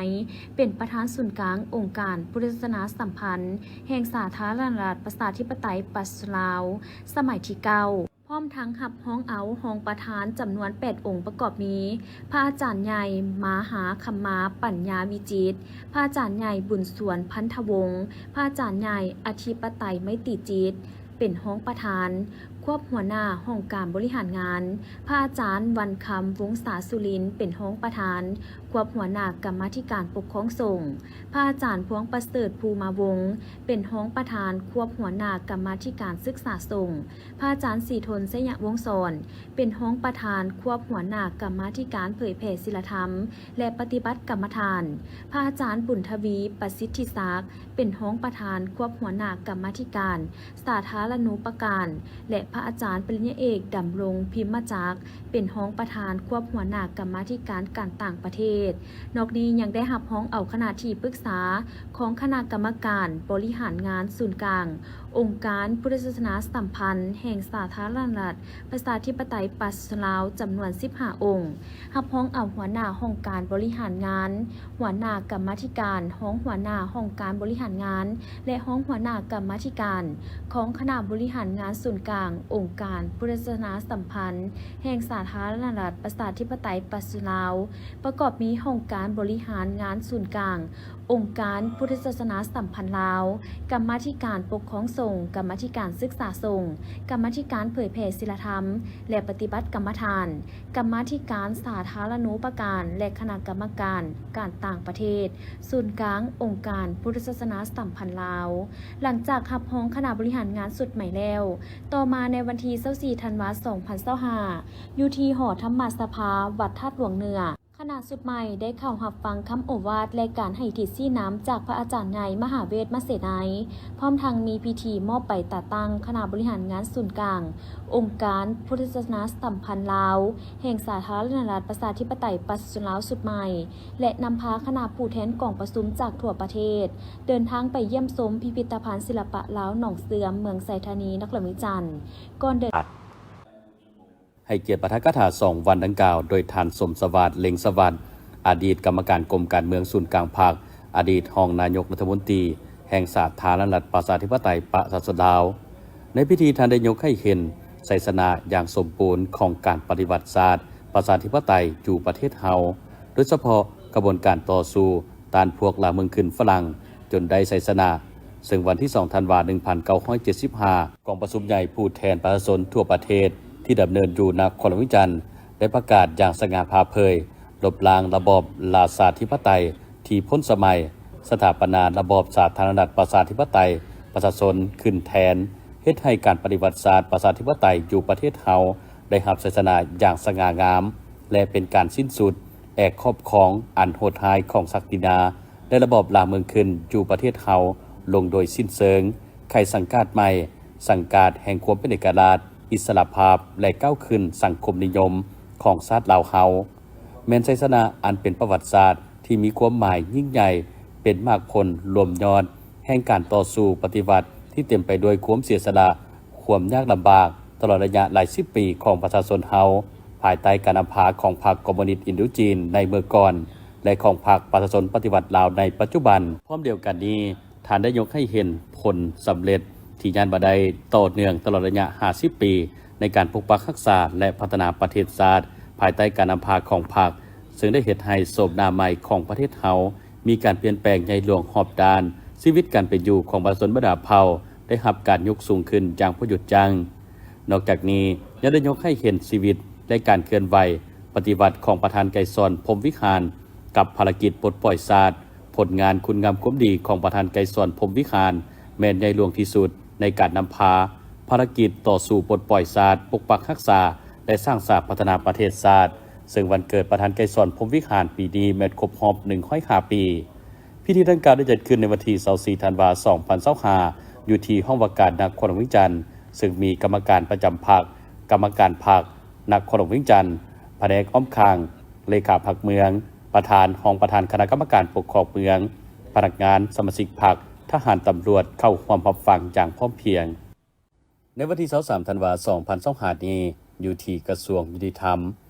ເປັນປະທານສູນກາງອົງການພຸດທະສາສະໜາສຳພັນແຫ່ງສາທາລະນະລັດປະຊາທິປະໄຕປະຊາຊົນລາວ ສະໄໝທີເກົ້າ ພ້ອມທັງຮັບຮອງເອົາຮອງປະທານຈຳນວນແປດອົງ ປະກອບມີ ພະອາຈານໃຫຍ່ ມະຫາຄຳມາ ປັນຍາວິຈິດ, ພະອາຈານໃຫຍ່ ບຸນສວນ ພັນທະວົງ, ພະອາຈານໃຫຍ່ ອະທິປະໄຕ ໄມຕີຈິດ ເປັນຮອງປະທານ ຄວບຫົວໜ້າຫ້ອງການບໍລິຫານງານ, ພະອາຈານ ວັນຄຳ ວົງສາສຸລິນ ເປັນຮອງປະທານ ຄວບຫົວໜ້າກຳມາທິການປົກຄອງສົງ, ພະອາຈານ ພວງປະເສີດ ພູມາວົງ ເປັນຮອງປະທານ ຄວບຫົວໜ້າກຳມາທິການສຶກສາສົງ, ພະອາຈານ ສີທົນ ໄຊຍະວົງສອນ ເປັນຮອງປະທານ ຄວບຫົວໜ້າກຳມາທິການເຜີຍແຜ່ສິລະທຳ ແລະ ປະຕິບັດກຳມະຖານ, ພະອາຈານ ບຸນທະວີ ປະສິດທິສັກ ເປັນຮອງປະທານ ຄວບຫົວໜ້າກຳມາທິການສາທາລະນູປະການ ແລະ ພະອາຈານປະລິນຍາເອກ ດຳລົງ ພິມມະຈັກ ເປັນຮອງປະທານ ຄວບຫົວໜ້າກຳມາທິການການຕ່າງປະເທດ. ນອກນີ້ຍັງໄດ້ຮັບຮອງເອົາຄະນະທີ່ປຶກສາຂອງຄະນະກຳມະການບໍລິຫານງານສູນກາງ ອົງການພຸດທະສາສະໜາສຳພັນແຫ່ງສາທາລະນະລັດ ປະຊາທິປະໄຕ ປະຊາຊົນລາວ ຈຳນວນສິບຫ້າອົງ, ຮັບຮອງເອົາຫົວໜ້າຫ້ອງການບໍລິຫານງານ, ຫົວໜ້າກຳມາທິການ, ຮອງຫົວໜ້າຫ້ອງການບໍລິຫານງານ ແລະ ຮອງຫົວໜ້າກຳມາທິການຂອງຄະນະບໍລິຫານງານສູນກາງອົງການພຸດທະສາສະໜາສຳພັນແຫ່ງສາທາລະນະລັດ ປະຊາທິປະໄຕ ປະຊາຊົນລາວ, ປະກອບມີຫ້ອງການບໍລິຫານງານສູນກາງ ອົງການພຸດທະສາສະໜາສຳພັນລາວ, ກຳມາທິການປົກຄອງສົງ, ກຳມາທິການສຶກສາສົງ, ກຳມາທິການເຜີຍແຜ່ສິລະທຳ ແລະ ປະຕິບັດກຳມະຖານ, ກຳມາທິການສາທາລະນູປະການ ແລະ ຄະນະກຳມະການການຕ່າງປະເທດ ສູນກາງອົງການພຸດທະສາສະໜາສຳພັນລາວ. ຫຼັງຈາກຮັບຮອງຄະນະບໍລິຫານງານຊຸດໃໝ່ແລ້ວ, ຕໍ່ມາໃນວັນທີຊາວສີ່ທັນວາ ສອງພັນຊາວຫ້າ ຢູ່ທີ່ຫໍທຳມະສະພາ ວັດທາດຫຼວງເໜືອ, ຄະນະຊຸດໃໝ່ໄດ້ເຂົ້າຮັບຟັງຄຳໂອວາດ ແລະ ການໃຫ້ທິດຊີ້ນຳຈາກພະອາຈານໃຫຍ່ມະຫາເວດມະເສໄນ, ພ້ອມທັງມີພິທີມອບໃບຈັດຕັ້ງຄະນະບໍລິຫານງານສູນກາງອົງການພຸດທະສາສະໜາສຳພັນລາວ ແຫ່ງສາທາລະນະລັດ ປະຊາທິປະໄຕ ປະຊາຊົນລາວຊຸດໃໝ່ ແລະ ນຳພາຄະນະຜູ້ແທນກອງປະຊຸມຈາກທົ່ວປະເທດ ເດີນທາງໄປຢ້ຽມຊົມພິພິທະພັນສິລະປະລາວໜອງເສື່ອມ ເມືອງໄຊທານີ ນະຄອນຫຼວງວຽງຈັນ ກ່ອນເດີນ ໃຫ້ກຽດປາຖະກະຖາສອງວັນດັ່ງກ່າວ ໂດຍທ່ານ ສົມສະຫວາດ ເລັງສະຫວັດ ອະດີດກຳມະການກົມການເມືອງສູນກາງພັກ, ອະດີດຮອງນາຍົກລັດຖະມົນຕີແຫ່ງສາທາລະນະລັດ ປະຊາທິປະໄຕ ປະຊາຊົນລາວ. ໃນພິທີ ທ່ານໄດ້ຍົກໃຫ້ເຫັນໄຊຊະນະຢ່າງສົມບູນຂອງການປະຕິວັດຊາດ ປະຊາທິປະໄຕຢູ່ປະເທດເຮົາ, ໂດຍສະເພາະຂະບວນການຕໍ່ສູ້ຕ້ານພວກລ່າເມືອງຂຶ້ນຝຣັ່ງ ຈົນໄດ້ໄຊຊະນະ, ເຊິ່ງວັນທີສອງທັນວາ ໜຶ່ງພັນເກົ້າຮ້ອຍເຈັດສິບຫ້າ ກອງປະຊຸມໃຫຍ່ຜູ້ແທນປະຊາຊົນທົ່ວປະເທດທີ່ດຳເນີນຢູ່ນະຄອນຫຼວງວຽງຈັນ ໄດ້ປະກາດຢ່າງສະຫງ່າຜ່າເຜີຍ ລົບລ້າງລະບອບລາຊາທິປະໄຕທີ່ພົ້ນສະໄໝ, ສະຖາປະນາລະບອບສາທາລະນະລັດ ປະຊາທິປະໄຕ ປະຊາຊົນຂຶ້ນແທນ, ເຮັດໃຫ້ການປະຕິວັດຊາດ ປະຊາທິປະໄຕຢູ່ປະເທດເຮົາໄດ້ຮັບໄຊຊະນະຢ່າງສະຫງ່າງາມ ແລະ ເປັນການສິ້ນສຸດແອກຄອບຄອງອັນໂຫດຮ້າຍຂອງສັກດິນາ ແລະ ລະບອບລ່າເມືອງຂຶ້ນຢູ່ປະເທດເຮົາລົງໂດຍສິ້ນເຊີງ, ໄຂສັງກາດໃໝ່, ສັງກາດແຫ່ງຄວາມເປັນເອກະລາດ, ອິດສະຫຼະພາບ ແລະ ກ້າວຂຶ້ນສັງຄົມນິຍົມຂອງຊາດລາວເຮົາ, ແມ່ນໄຊຊະນະອັນເປັນປະຫວັດສາດທີ່ມີຄວາມໝາຍຍິ່ງໃຫຍ່, ເປັນໝາກຜົນລວມຍອດແຫ່ງການຕໍ່ສູ້ປະຕິວັດທີ່ເຕັມໄປດ້ວຍຄວາມເສຍສະຫຼະ, ຄວາມຍາກລຳບາກ ຕະຫຼອດໄລຍະຫຼາຍສິບປີຂອງປະຊາຊົນເຮົາ, ພາຍໃຕ້ການນຳພາຂອງພັກຄອມມູນິດອິນໂດຈີນໃນເມື່ອກ່ອນ ແລະ ຂອງພັກປະຊາຊົນປະຕິວັດລາວໃນປັດຈຸບັນ. ພ້ອມດຽວກັນນີ້, ທ່ານໄດ້ຍົກໃຫ້ເຫັນຜົນສຳເລັດທີ່ຍາດວ່າໄດ້ຕໍ່ເນື່ອງຕະຫຼອດໄລຍະຫ້າສິບປີ ໃນການປົກປັກຮັກສາ ແລະ ພັດທະນາປະເທດຊາດ ພາຍໃຕ້ການນຳພາຂອງພັກ, ເຊິ່ງໄດ້ເຮັດໃຫ້ໂສມໜ້າໃໝ່ຂອງປະເທດເຮົາມີການປ່ຽນແປງໃຫຍ່ຫຼວງຮອບດ້ານ, ຊີວິດການເປັນຢູ່ຂອງປະຊາຊົນບັນດາເຜົ່າໄດ້ຮັບການຍົກສູງຂຶ້ນຢ່າງບໍ່ຢຸດຢັ້ງ. ນອກຈາກນີ້ ຍັງໄດ້ຍົກໃຫ້ເຫັນຊີວິດ ແລະ ການເຄື່ອນໄຫວປະຕິວັດຂອງປະທານໄກສອນ ພົມວິຫານ ກັບພາລະກິດປົດປ່ອຍຊາດ. ຜົນງານຄຸນງາມຄວາມດີຂອງປະທານໄກສອນ ພົມວິຫານ ແມ່ນໃຫຍ່ຫຼວງທີ່ສຸດໃນການນຳພາພາລະກິດຕໍ່ສູ້ປົດປ່ອຍຊາດ, ປົກປັກຮັກສາ ແລະ ສ້າງສາພັດທະນາປະເທດຊາດ, ເຊິ່ງວັນເກີດປະທານໄກສອນ ພົມວິຫານ ປີນີ້ແມ່ນຄົບຮອບໜຶ່ງຮ້ອຍຫ້າປີ. ພິທີດັ່ງກ່າວໄດ້ຈັດຂຶ້ນໃນວັນທີຊາວສີ່ທັນວາ ສອງພັນຊາວຫ້າ ຢູ່ທີ່ຫ້ອງວ່າການນະຄອນຫຼວງວຽງຈັນ, ເຊິ່ງມີກຳມະການປະຈຳພັກ, ກຳມະການພັກນະຄອນຫຼວງວຽງຈັນ, ພະແນກອ້ອມຂ້າງ, ເລຂາພັກເມືອງ, ປະທານ, ຮອງປະທານຄະນະກຳມະການປົກຄອງເມືອງ, ພະນັກງານ, ສະມາຊິກພັກ, ທະຫານ, ຕຳຫຼວດ ເຂົ້າຮ່ວມຮັບຟັງຢ່າງພ້ອມພຽງ. ໃນວັນທີຊາວສາມທັນວາ ສອງພັນຊາວຫ້ານີ້, ຢູ່ທີ່ກະຊວງຍຸຕິທຳ,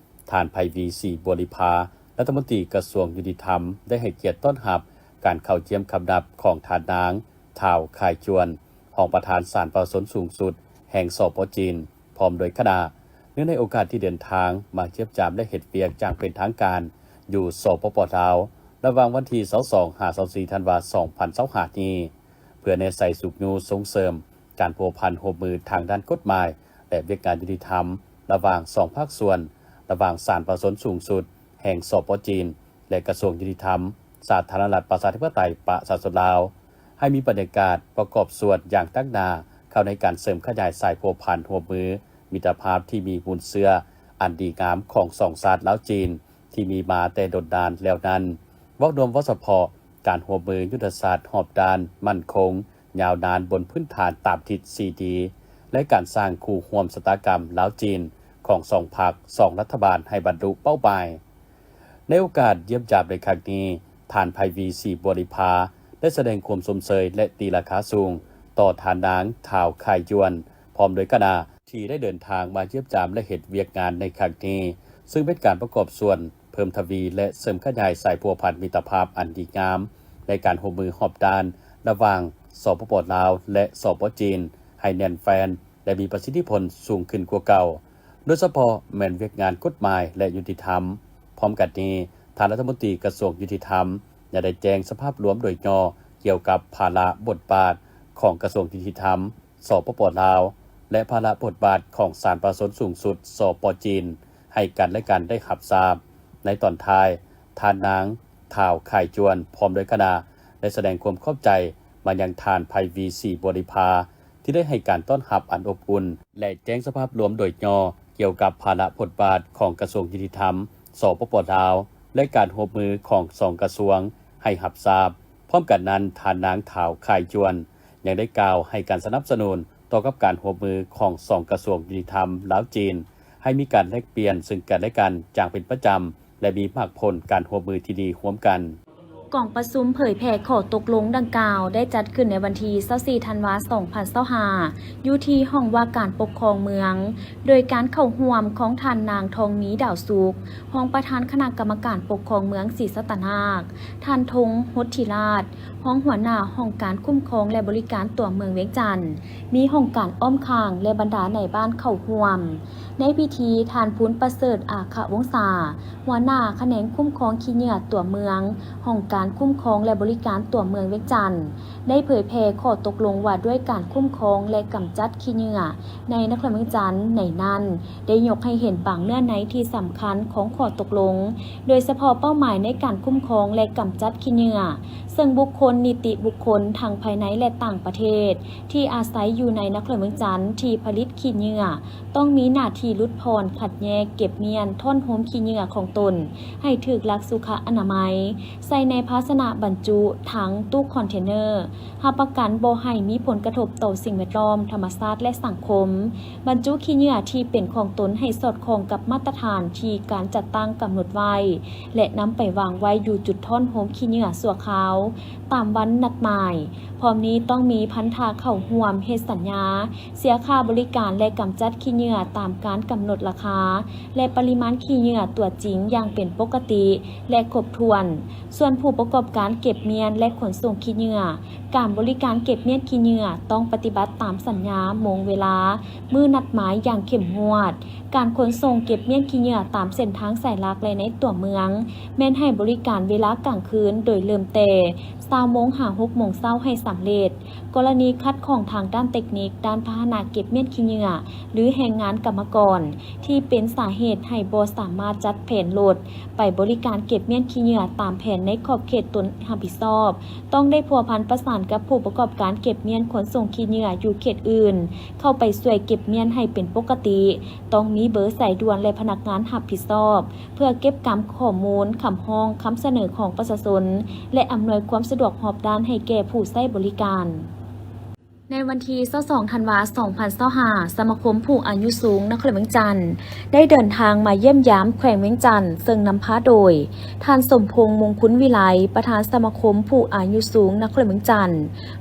ທ່ານ ໄພວີ ສີບົວລິພາ ລັດຖະມົນຕີກະຊວງຍຸຕິທຳ ໄດ້ໃຫ້ກຽດຕ້ອນຮັບການເຂົ້າຢ້ຽມຄຳນັບຂອງທ່ານນາງ ທ້າວ ຄາຍຈວນ ຮອງປະທານສານປະຊາຊົນສູງສຸດແຫ່ງ ສປ ຈີນ ພ້ອມດ້ວຍຄະນະ, ເນື່ອງໃນໂອກາດທີ່ເດີນທາງມາຢ້ຽມຢາມ ແລະ ເຮັດວຽກຢ່າງເປັນທາງການຢູ່ ສປປ ລາວ ລະຫວ່າງວັນທີຊາວສອງ ຫາ ຊາວສີ່ ທັນວາ ສອງພັນຊາວຫ້ານີ້, ເພື່ອແນໃສ່ຊຸກຍູ້ສົ່ງເສີມການພົວພັນຮ່ວມມືທາງດ້ານກົດໝາຍ ແລະ ວຽກງານຍຸຕິທຳ ລະຫວ່າງສອງພາກສ່ວນ, ລະຫວ່າງສານປະຊາຊົນສູງສຸດແຫ່ງ ສປ ຈີນ ແລະ ກະຊວງຍຸຕິທຳ ສາທາລະນະລັດ ປະຊາທິປະໄຕ ປະຊາຊົນລາວ, ໃຫ້ມີບັນຍາກາດປະກອບສ່ວນຢ່າງຕັ້ງໜ້າເຂົ້າໃນການເສີມຂະຫຍາຍສາຍພົວພັນຮ່ວມມືມິດຕະພາບທີ່ມີມູນເຊື້ອອັນດີງາມຂອງສອງຊາດລາວ-ຈີນ ທີ່ມີມາແຕ່ດົນນານແລ້ວນັ້ນ. ເວົ້າລວມເວົ້າສະເພາະ, ການຮ່ວມມືຍຸດທະສາດຮອບດ້ານ, ໝັ້ນຄົງ, ຍາວນານ, ບົນພື້ນຖານຕາມທິດສີ່ດີ ແລະ ການສ້າງຄູ່ຮ່ວມຊະຕາກຳລາວ-ຈີນຂອງສອງພັກ, ສອງລັດຖະບານໃຫ້ບັນລຸເປົ້າໝາຍ. ໃນໂອກາດຢ້ຽມຢາມໃນຄັ້ງນີ້, ທ່ານ ໄພວີ ສີບົວລິພາ ໄດ້ສະແດງຄວາມຊົມເຊີຍ ແລະ ຕີລາຄາສູງ ຕໍ່ທ່ານນາງ ທ້າວ ຄ້າຍຢວນ ພ້ອມດ້ວຍຄະນະ ທີ່ໄດ້ເດີນທາງມາຢ້ຽມຢາມ ແລະ ເຮັດວຽກງານໃນຄັ້ງນີ້, ຊຶ່ງເປັນການປະກອບສ່ວນເພີ່ມທະວີ ແລະ ເສີມຂະຫຍາຍສາຍພົວພັນມິດຕະພາບອັນດີງາມ ໃນການຮ່ວມມືຮອບດ້ານລະຫວ່າງ ສປປ ລາວ ແລະ ສປ ຈີນ ໃຫ້ແໜ້ນແຟ້ນ ແລະ ມີປະສິດທິຜົນສູງຂຶ້ນກວ່າເກົ່າ, ໂດຍສະເພາະແມ່ນວຽກງານກົດໝາຍ ແລະ ຍຸຕິທຳ. ພ້ອມກັນນີ້, ທ່ານລັດຖະມົນຕີກະຊວງຍຸຕິທຳ ຍັງໄດ້ແຈ້ງສະພາບລວມໂດຍຫຍໍ້ກ່ຽວກັບພາລະບົດບາດຂອງກະຊວງຍຸຕິທຳ ສປປ ລາວ ແລະ ພາລະບົດບາດຂອງສານປະຊາຊົນສູງສຸດ ສປ ຈີນ ໃຫ້ກັນແລະກັນໄດ້ຮັບຊາບ. ໃນຕອນທ້າຍ, ທ່ານນາງ ທ້າວ ຄ້າຍຈວນ ພ້ອມດ້ວຍຄະນະ ໄດ້ສະແດງຄວາມຂອບໃຈມາຍັງທ່ານ ໄພວີ ສີບໍລິພາ ທີ່ໄດ້ໃຫ້ການຕ້ອນຮັບອັນອົບອຸ່ນ ແລະ ແຈ້ງສະພາບລວມໂດຍຫຍໍ້ກ່ຽວກັບພາລະບົດບາດຂອງກະຊວງຍຸຕິທຳ ສປປ ລາວ ແລະ ການຮ່ວມມືຂອງສອງກະຊວງໃຫ້ຮັບຊາບ. ພ້ອມກັນນັ້ນ, ທ່ານນາງ ທ້າວ ຄ້າຍຈວນ ຍັງໄດ້ກ່າວໃຫ້ການສະໜັບສະໜູນຕໍ່ກັບການຮ່ວມມືຂອງສອງກະຊວງຍຸຕິທຳລາວ-ຈີນ ໃຫ້ມີການແລກປ່ຽນເຊິ່ງກັນແລະກັນຢ່າງເປັນປະຈຳ ແລະ ມີໝາກຜົນການຮ່ວມມືທີ່ດີຮ່ວມກັນ. ກອງປະຊຸມເຜີຍແຜ່ຂໍ້ຕົກລົງດັ່ງກ່າວ ໄດ້ຈັດຂຶ້ນໃນວັນທີຊາວສີ່ ທັນວາ ສອງພັນຊາວຫ້າ ຢູ່ທີ່ຫ້ອງວ່າການປົກຄອງເມືອງ, ໂດຍການເຂົ້າຮ່ວມຂອງທ່ານນາງ ທອງມີ ດາວສຸກ ຮອງປະທານຄະນະກຳມະການປົກຄອງເມືອງສີສັດຕະນາກ, ທ່ານ ທົງ ຫົດທິລາດ ຮອງຫົວໜ້າຫ້ອງການຄຸ້ມຄອງ ແລະ ບໍລິການຕົວເມືອງວຽງຈັນ, ມີຫ້ອງການອ້ອມຂ້າງ ແລະ ບັນດານາຍບ້ານເຂົ້າຮ່ວມ. ໃນພິທີ, ທ່ານ ພູນປະເສີດ ອາຄະວົງສາ ຫົວໜ້າຂະແໜງຄຸ້ມຄອງຂີ້ເຫຍື້ອຕົວເມືອງ, ຫ້ອງການຄຸ້ມຄອງ ແລະ ບໍລິການຕົວເມືອງວຽງຈັນ ໄດ້ເຜີຍແຜ່ຂໍ້ຕົກລົງວ່າດ້ວຍການຄຸ້ມຄອງ ແລະ ກຳຈັດຂີ້ເຫຍື້ອໃນນະຄອນວຽງຈັນ. ໃນນັ້ນ, ໄດ້ຍົກໃຫ້ເຫັນບາງເນື້ອໃນທີ່ສຳຄັນຂອງຂໍ້ຕົກລົງ, ໂດຍສະເພາະເປົ້າໝາຍໃນການຄຸ້ມຄອງ ແລະ ກຳຈັດຂີ້ເຫຍື້ອ, ເຊິ່ງບຸກຄົນ, ນິຕິບຸກຄົນ ທັງພາຍໃນ ແລະ ຕ່າງປະເທດ ທີ່ອາໄສຢູ່ໃນນະຄອນຫຼວງວຽງຈັນ ທີ່ຜະລິດຂີ້ເຫຍື້ອ ຕ້ອງມີໜ້າທີ່ຫຼຸດຜ່ອນ, ຄັດແຍກ, ເກັບມ້ຽນ, ທ້ອນໂຮມຂີ້ເຫຍື້ອຂອງຕົນໃຫ້ຖືກຫຼັກສຸຂະອະນາໄມ, ໃສ່ໃນພາຊະນະບັນຈຸ, ຖັງ, ຕູ້ຄອນເທນເນີ, ຮັບປະກັນບໍ່ໃຫ້ມີຜົນກະທົບຕໍ່ສິ່ງແວດລ້ອມ, ທຳມະຊາດ ແລະ ສັງຄົມ, ບັນຈຸຂີ້ເຫຍື້ອທີ່ເປັນຂອງຕົນໃຫ້ສອດຄ່ອງກັບມາດຕະຖານທີ່ການຈັດຕັ້ງກຳນົດໄວ້ ແລະ ນຳໄປວາງໄວ້ຢູ່ຈຸດທ້ອນໂຮມຂີ້ເຫຍື້ອຊົ່ວຄາວຕາມວັນນັດໝາຍ. ພ້ອມນີ້ຕ້ອງມີພັນທະເຂົ້າຮ່ວມເຮັດສັນຍາເສຍຄ່າບໍລິການ ແລະ ກຳຈັດຂີ້ເຫຍື້ອຕາມການກຳນົດລາຄາ ແລະ ປະລິມານຂີ້ເຫຍື້ອຕົວຈິງຢ່າງເປັນປົກກະຕິ ແລະ ຄົບຖ້ວນ. ສ່ວນຜູ້ປະກອບການເກັບມ້ຽນ ແລະ ຂົນສົ່ງຂີ້ເຫຍື້ອ, ການບໍລິການເກັບມ້ຽນຂີ້ເຫຍື້ອຕ້ອງປະຕິບັດຕາມສັນຍາ, ໂມງເວລາ, ມື້ນັດໝາຍຢ່າງເຂັ້ມງວດ. ການຂົນສົ່ງເກັບມ້ຽນຂີ້ເຫຍື້ອຕາມເສັ້ນທາງສາຍຫຼັກ ແລະ ໃນຕົວເມືອງ ແມ່ນໃຫ້ບໍລິການເວລາກາງຄືນ ໂດຍເລີ່ມແຕ່ຊາວໂມງຫາຫົກໂມງເຊົ້າໃຫ້ສຳເລັດ. ກໍລະນີຂັດຂ້ອງທາງດ້ານເຕັກນິກ, ດ້ານພາຫະນະເກັບມ້ຽນຂີ້ເຫຍື້ອ ຫຼື ແຮງງານກຳມະກອນ ທີ່ເປັນສາເຫດໃຫ້ບໍ່ສາມາດຈັດແຜນລົດໄປບໍລິການເກັບມ້ຽນຂີ້ເຫຍື້ອຕາມແຜນໃນຂອບເຂດຕົນຮັບຜິດຊອບ, ຕ້ອງໄດ້ພົວພັນປະສານກັບຜູ້ປະກອບການເກັບມ້ຽນຂົນສົ່ງຂີ້ເຫຍື້ອຢູ່ເຂດອື່ນ ເຂົ້າໄປຊ່ວຍເກັບມ້ຽນໃຫ້ເປັນປົກກະຕິ. ຕ້ອງມີເບີສາຍດ່ວນ ແລະ ພະນັກງານຮັບຜິດຊອບ ເພື່ອເກັບກຳຂໍ້ມູນ, ຄຳຮ້ອງ, ຄຳສະເໜີຂອງປະຊາຊົນ ແລະ ອຳນວຍຄວາມສະດວກຮອບດ້ານໃຫ້ແກ່ຜູ້ໃຊ້ບໍລິການ. ໃນວັນທີຊາວສອງ ທັນວາ ສອງພັນຊາວຫ້າ ສະມາຄົມຜູ້ອາຍຸສູງນະຄອນຫຼວງວຽງຈັນ ໄດ້ເດີນທາງມາຢ້ຽມຢາມແຂວງວຽງຈັນ, ເຊິ່ງນຳພາໂດຍ ທ່ານ ສົມພົງ ມົງຄຸນວິໄລ ປະທານສະມາຄົມຜູ້ອາຍຸສູງນະຄອນຫຼວງວຽງຈັນ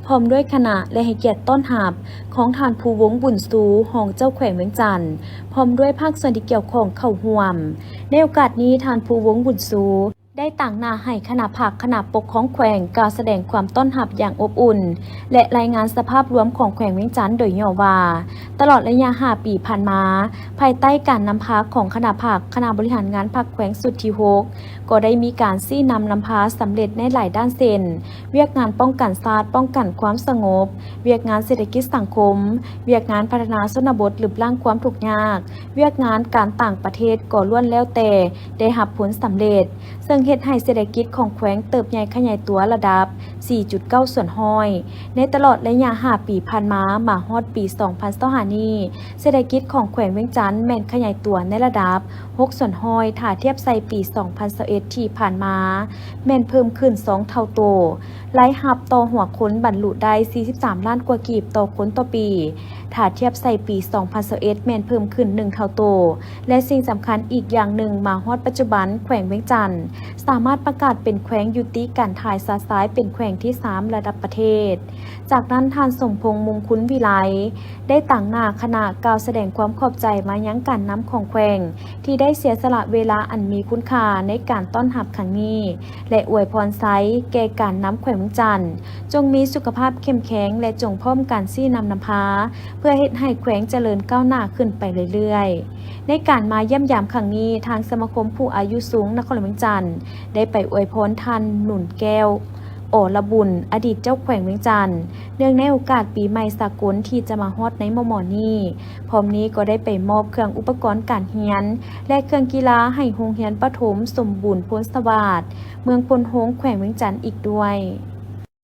ພ້ອມດ້ວຍຄະນະ ແລະ ໃຫ້ກຽດຕ້ອນຮັບຂອງທ່ານ ພູວົງ ບຸນຊູ ຮອງເຈົ້າແຂວງວຽງຈັນ ພ້ອມດ້ວຍພາກສ່ວນທີ່ກ່ຽວຂ້ອງເຂົ້າຮ່ວມ. ໃນໂອກາດນີ້, ທ່ານ ພູວົງ ບຸນຊູ ໄດ້ຕາງໜ້າໃຫ້ຄະນະພັກ, ຄະນະປົກຄອງແຂວງ ກ່າວສະແດງຄວາມຕ້ອນຮັບຢ່າງອົບອຸ່ນ ແລະ ລາຍງານສະພາບລວມຂອງແຂວງວຽງຈັນໂດຍຫຍໍ້ວ່າ, ຕະຫຼອດໄລຍະຫ້າປີຜ່ານມາ, ພາຍໃຕ້ການນຳພາຂອງຄະນະພັກ, ຄະນະບໍລິຫານງານພັກແຂວງຊຸດທີຫົກ ກໍໄດ້ມີການຊີ້ນຳນຳພາສຳເລັດໃນຫຼາຍດ້ານເຊັ່ນ ວຽກງານປ້ອງກັນຊາດ, ປ້ອງກັນຄວາມສະຫງົບ, ວຽກງານເສດຖະກິດສັງຄົມ, ວຽກງານພັດທະນາຊົນນະບົດ, ລຶບລ້າງຄວາມທຸກຍາກ, ວຽກງານການຕ່າງປະເທດ ກໍລ້ວນແລ້ວແຕ່ໄດ້ຮັບຜົນສຳເລັດ, ເຊິ່ງເຮັດໃຫ້ເສດຖະກິດຂອງແຂວງເຕີບໃຫຍ່ຂະຫຍາຍຕົວລະດັບສີ່ຈຸດເກົ້າສ່ວນຮ້ອຍ. ໃນຕະຫຼອດໄລຍະຫ້າປີຜ່ານມາ ມາຮອດປີສອງພັນຊາວຫ້ານີ້, ເສດຖະກິດຂອງແຂວງວຽງຈັນແມ່ນຂະຫຍາຍຕົວໃນລະດັບຫົກສ່ວນຮ້ອຍ ຖ້າທຽບໃສ່ປີສອງພັນຊາວເອັດທີ່ຜ່ານມາ ແມ່ນເພີ່ມຂຶ້ນສອງເທົ່າໂຕ. ລາຍຮັບຕໍ່ຫົວຄົນບັນລຸໄດ້ສີ່ສິບສາມລ້ານກວ່າກີບຕໍ່ຄົນຕໍ່ປີ, ຖ້າທຽບໃສ່ປີສອງພັນຊາວເອັດ ແມ່ນເພີ່ມຂຶ້ນໜຶ່ງເທົ່າໂຕ ແລະ ສິ່ງສຳຄັນອີກຢ່າງໜຶ່ງ, ມາຮອດປັດຈຸບັນ ແຂວງວຽງຈັນສາມາດປະກາດເປັນແຂວງຍຸຕິການຖ່າຍຊະຊາຍເປັນແຂວງ ງທີສາມລະດັບປະເທດ. ຈາກນັ້ນ ທ່ານ ສົມພົງ ມຸງຄຸນວິໄລ ໄດ້ຕາງໜ້າຄະນະກ່າວສະແດງຄວາມຂອບໃຈມາຍັງການນຳຂອງແຂວງ ທີ່ໄດ້ເສຍສະຫຼະເວລາອັນມີຄຸນຄ່າໃນການຕ້ອນຮັບຄັ້ງນີ້ ແລະ ອວຍພອນໄຊແກ່ການນຳແຂວງວຽງຈັນ ຈົ່ງມີສຸຂະພາບເຂັ້ມແຂງ ແລະ ຈົ່ງພ້ອມການຊີ້ນຳນຳພາ ເພື່ອເຮັດໃຫ້ແຂວງຈະເລີນກ້າວໜ້າຂຶ້ນໄປເລື້ອຍໆ. ໃນການມາຢ້ຽມຢາມຄັ້ງນີ້, ທາງສະມາຄົມຜູ້ອາຍຸສູງນະຄອນຫຼວງວຽງຈັນ ໄດ້ໄປອວຍພອນທ່ານ ໜູນແກ້ວ ອໍລະບຸນ ອະດີດເຈົ້າແຂວງວຽງຈັນ ເນື່ອງໃນໂອກາດປີໃໝ່ສາກົນທີ່ຈະມາຮອດໃນມໍ່ໆນີ້. ພ້ອມນີ້ກໍໄດ້ໄປມອບເຄື່ອງອຸປະກອນການຮຽນ ແລະ ເຄື່ອງກິລາໃຫ້ໂຮງຮຽນປະຖົມສົມບູນໂພນສະຫວາດ ເມືອງໂພນໂຮງ ແຂວງວຽງຈັນອີກດ້ວຍ.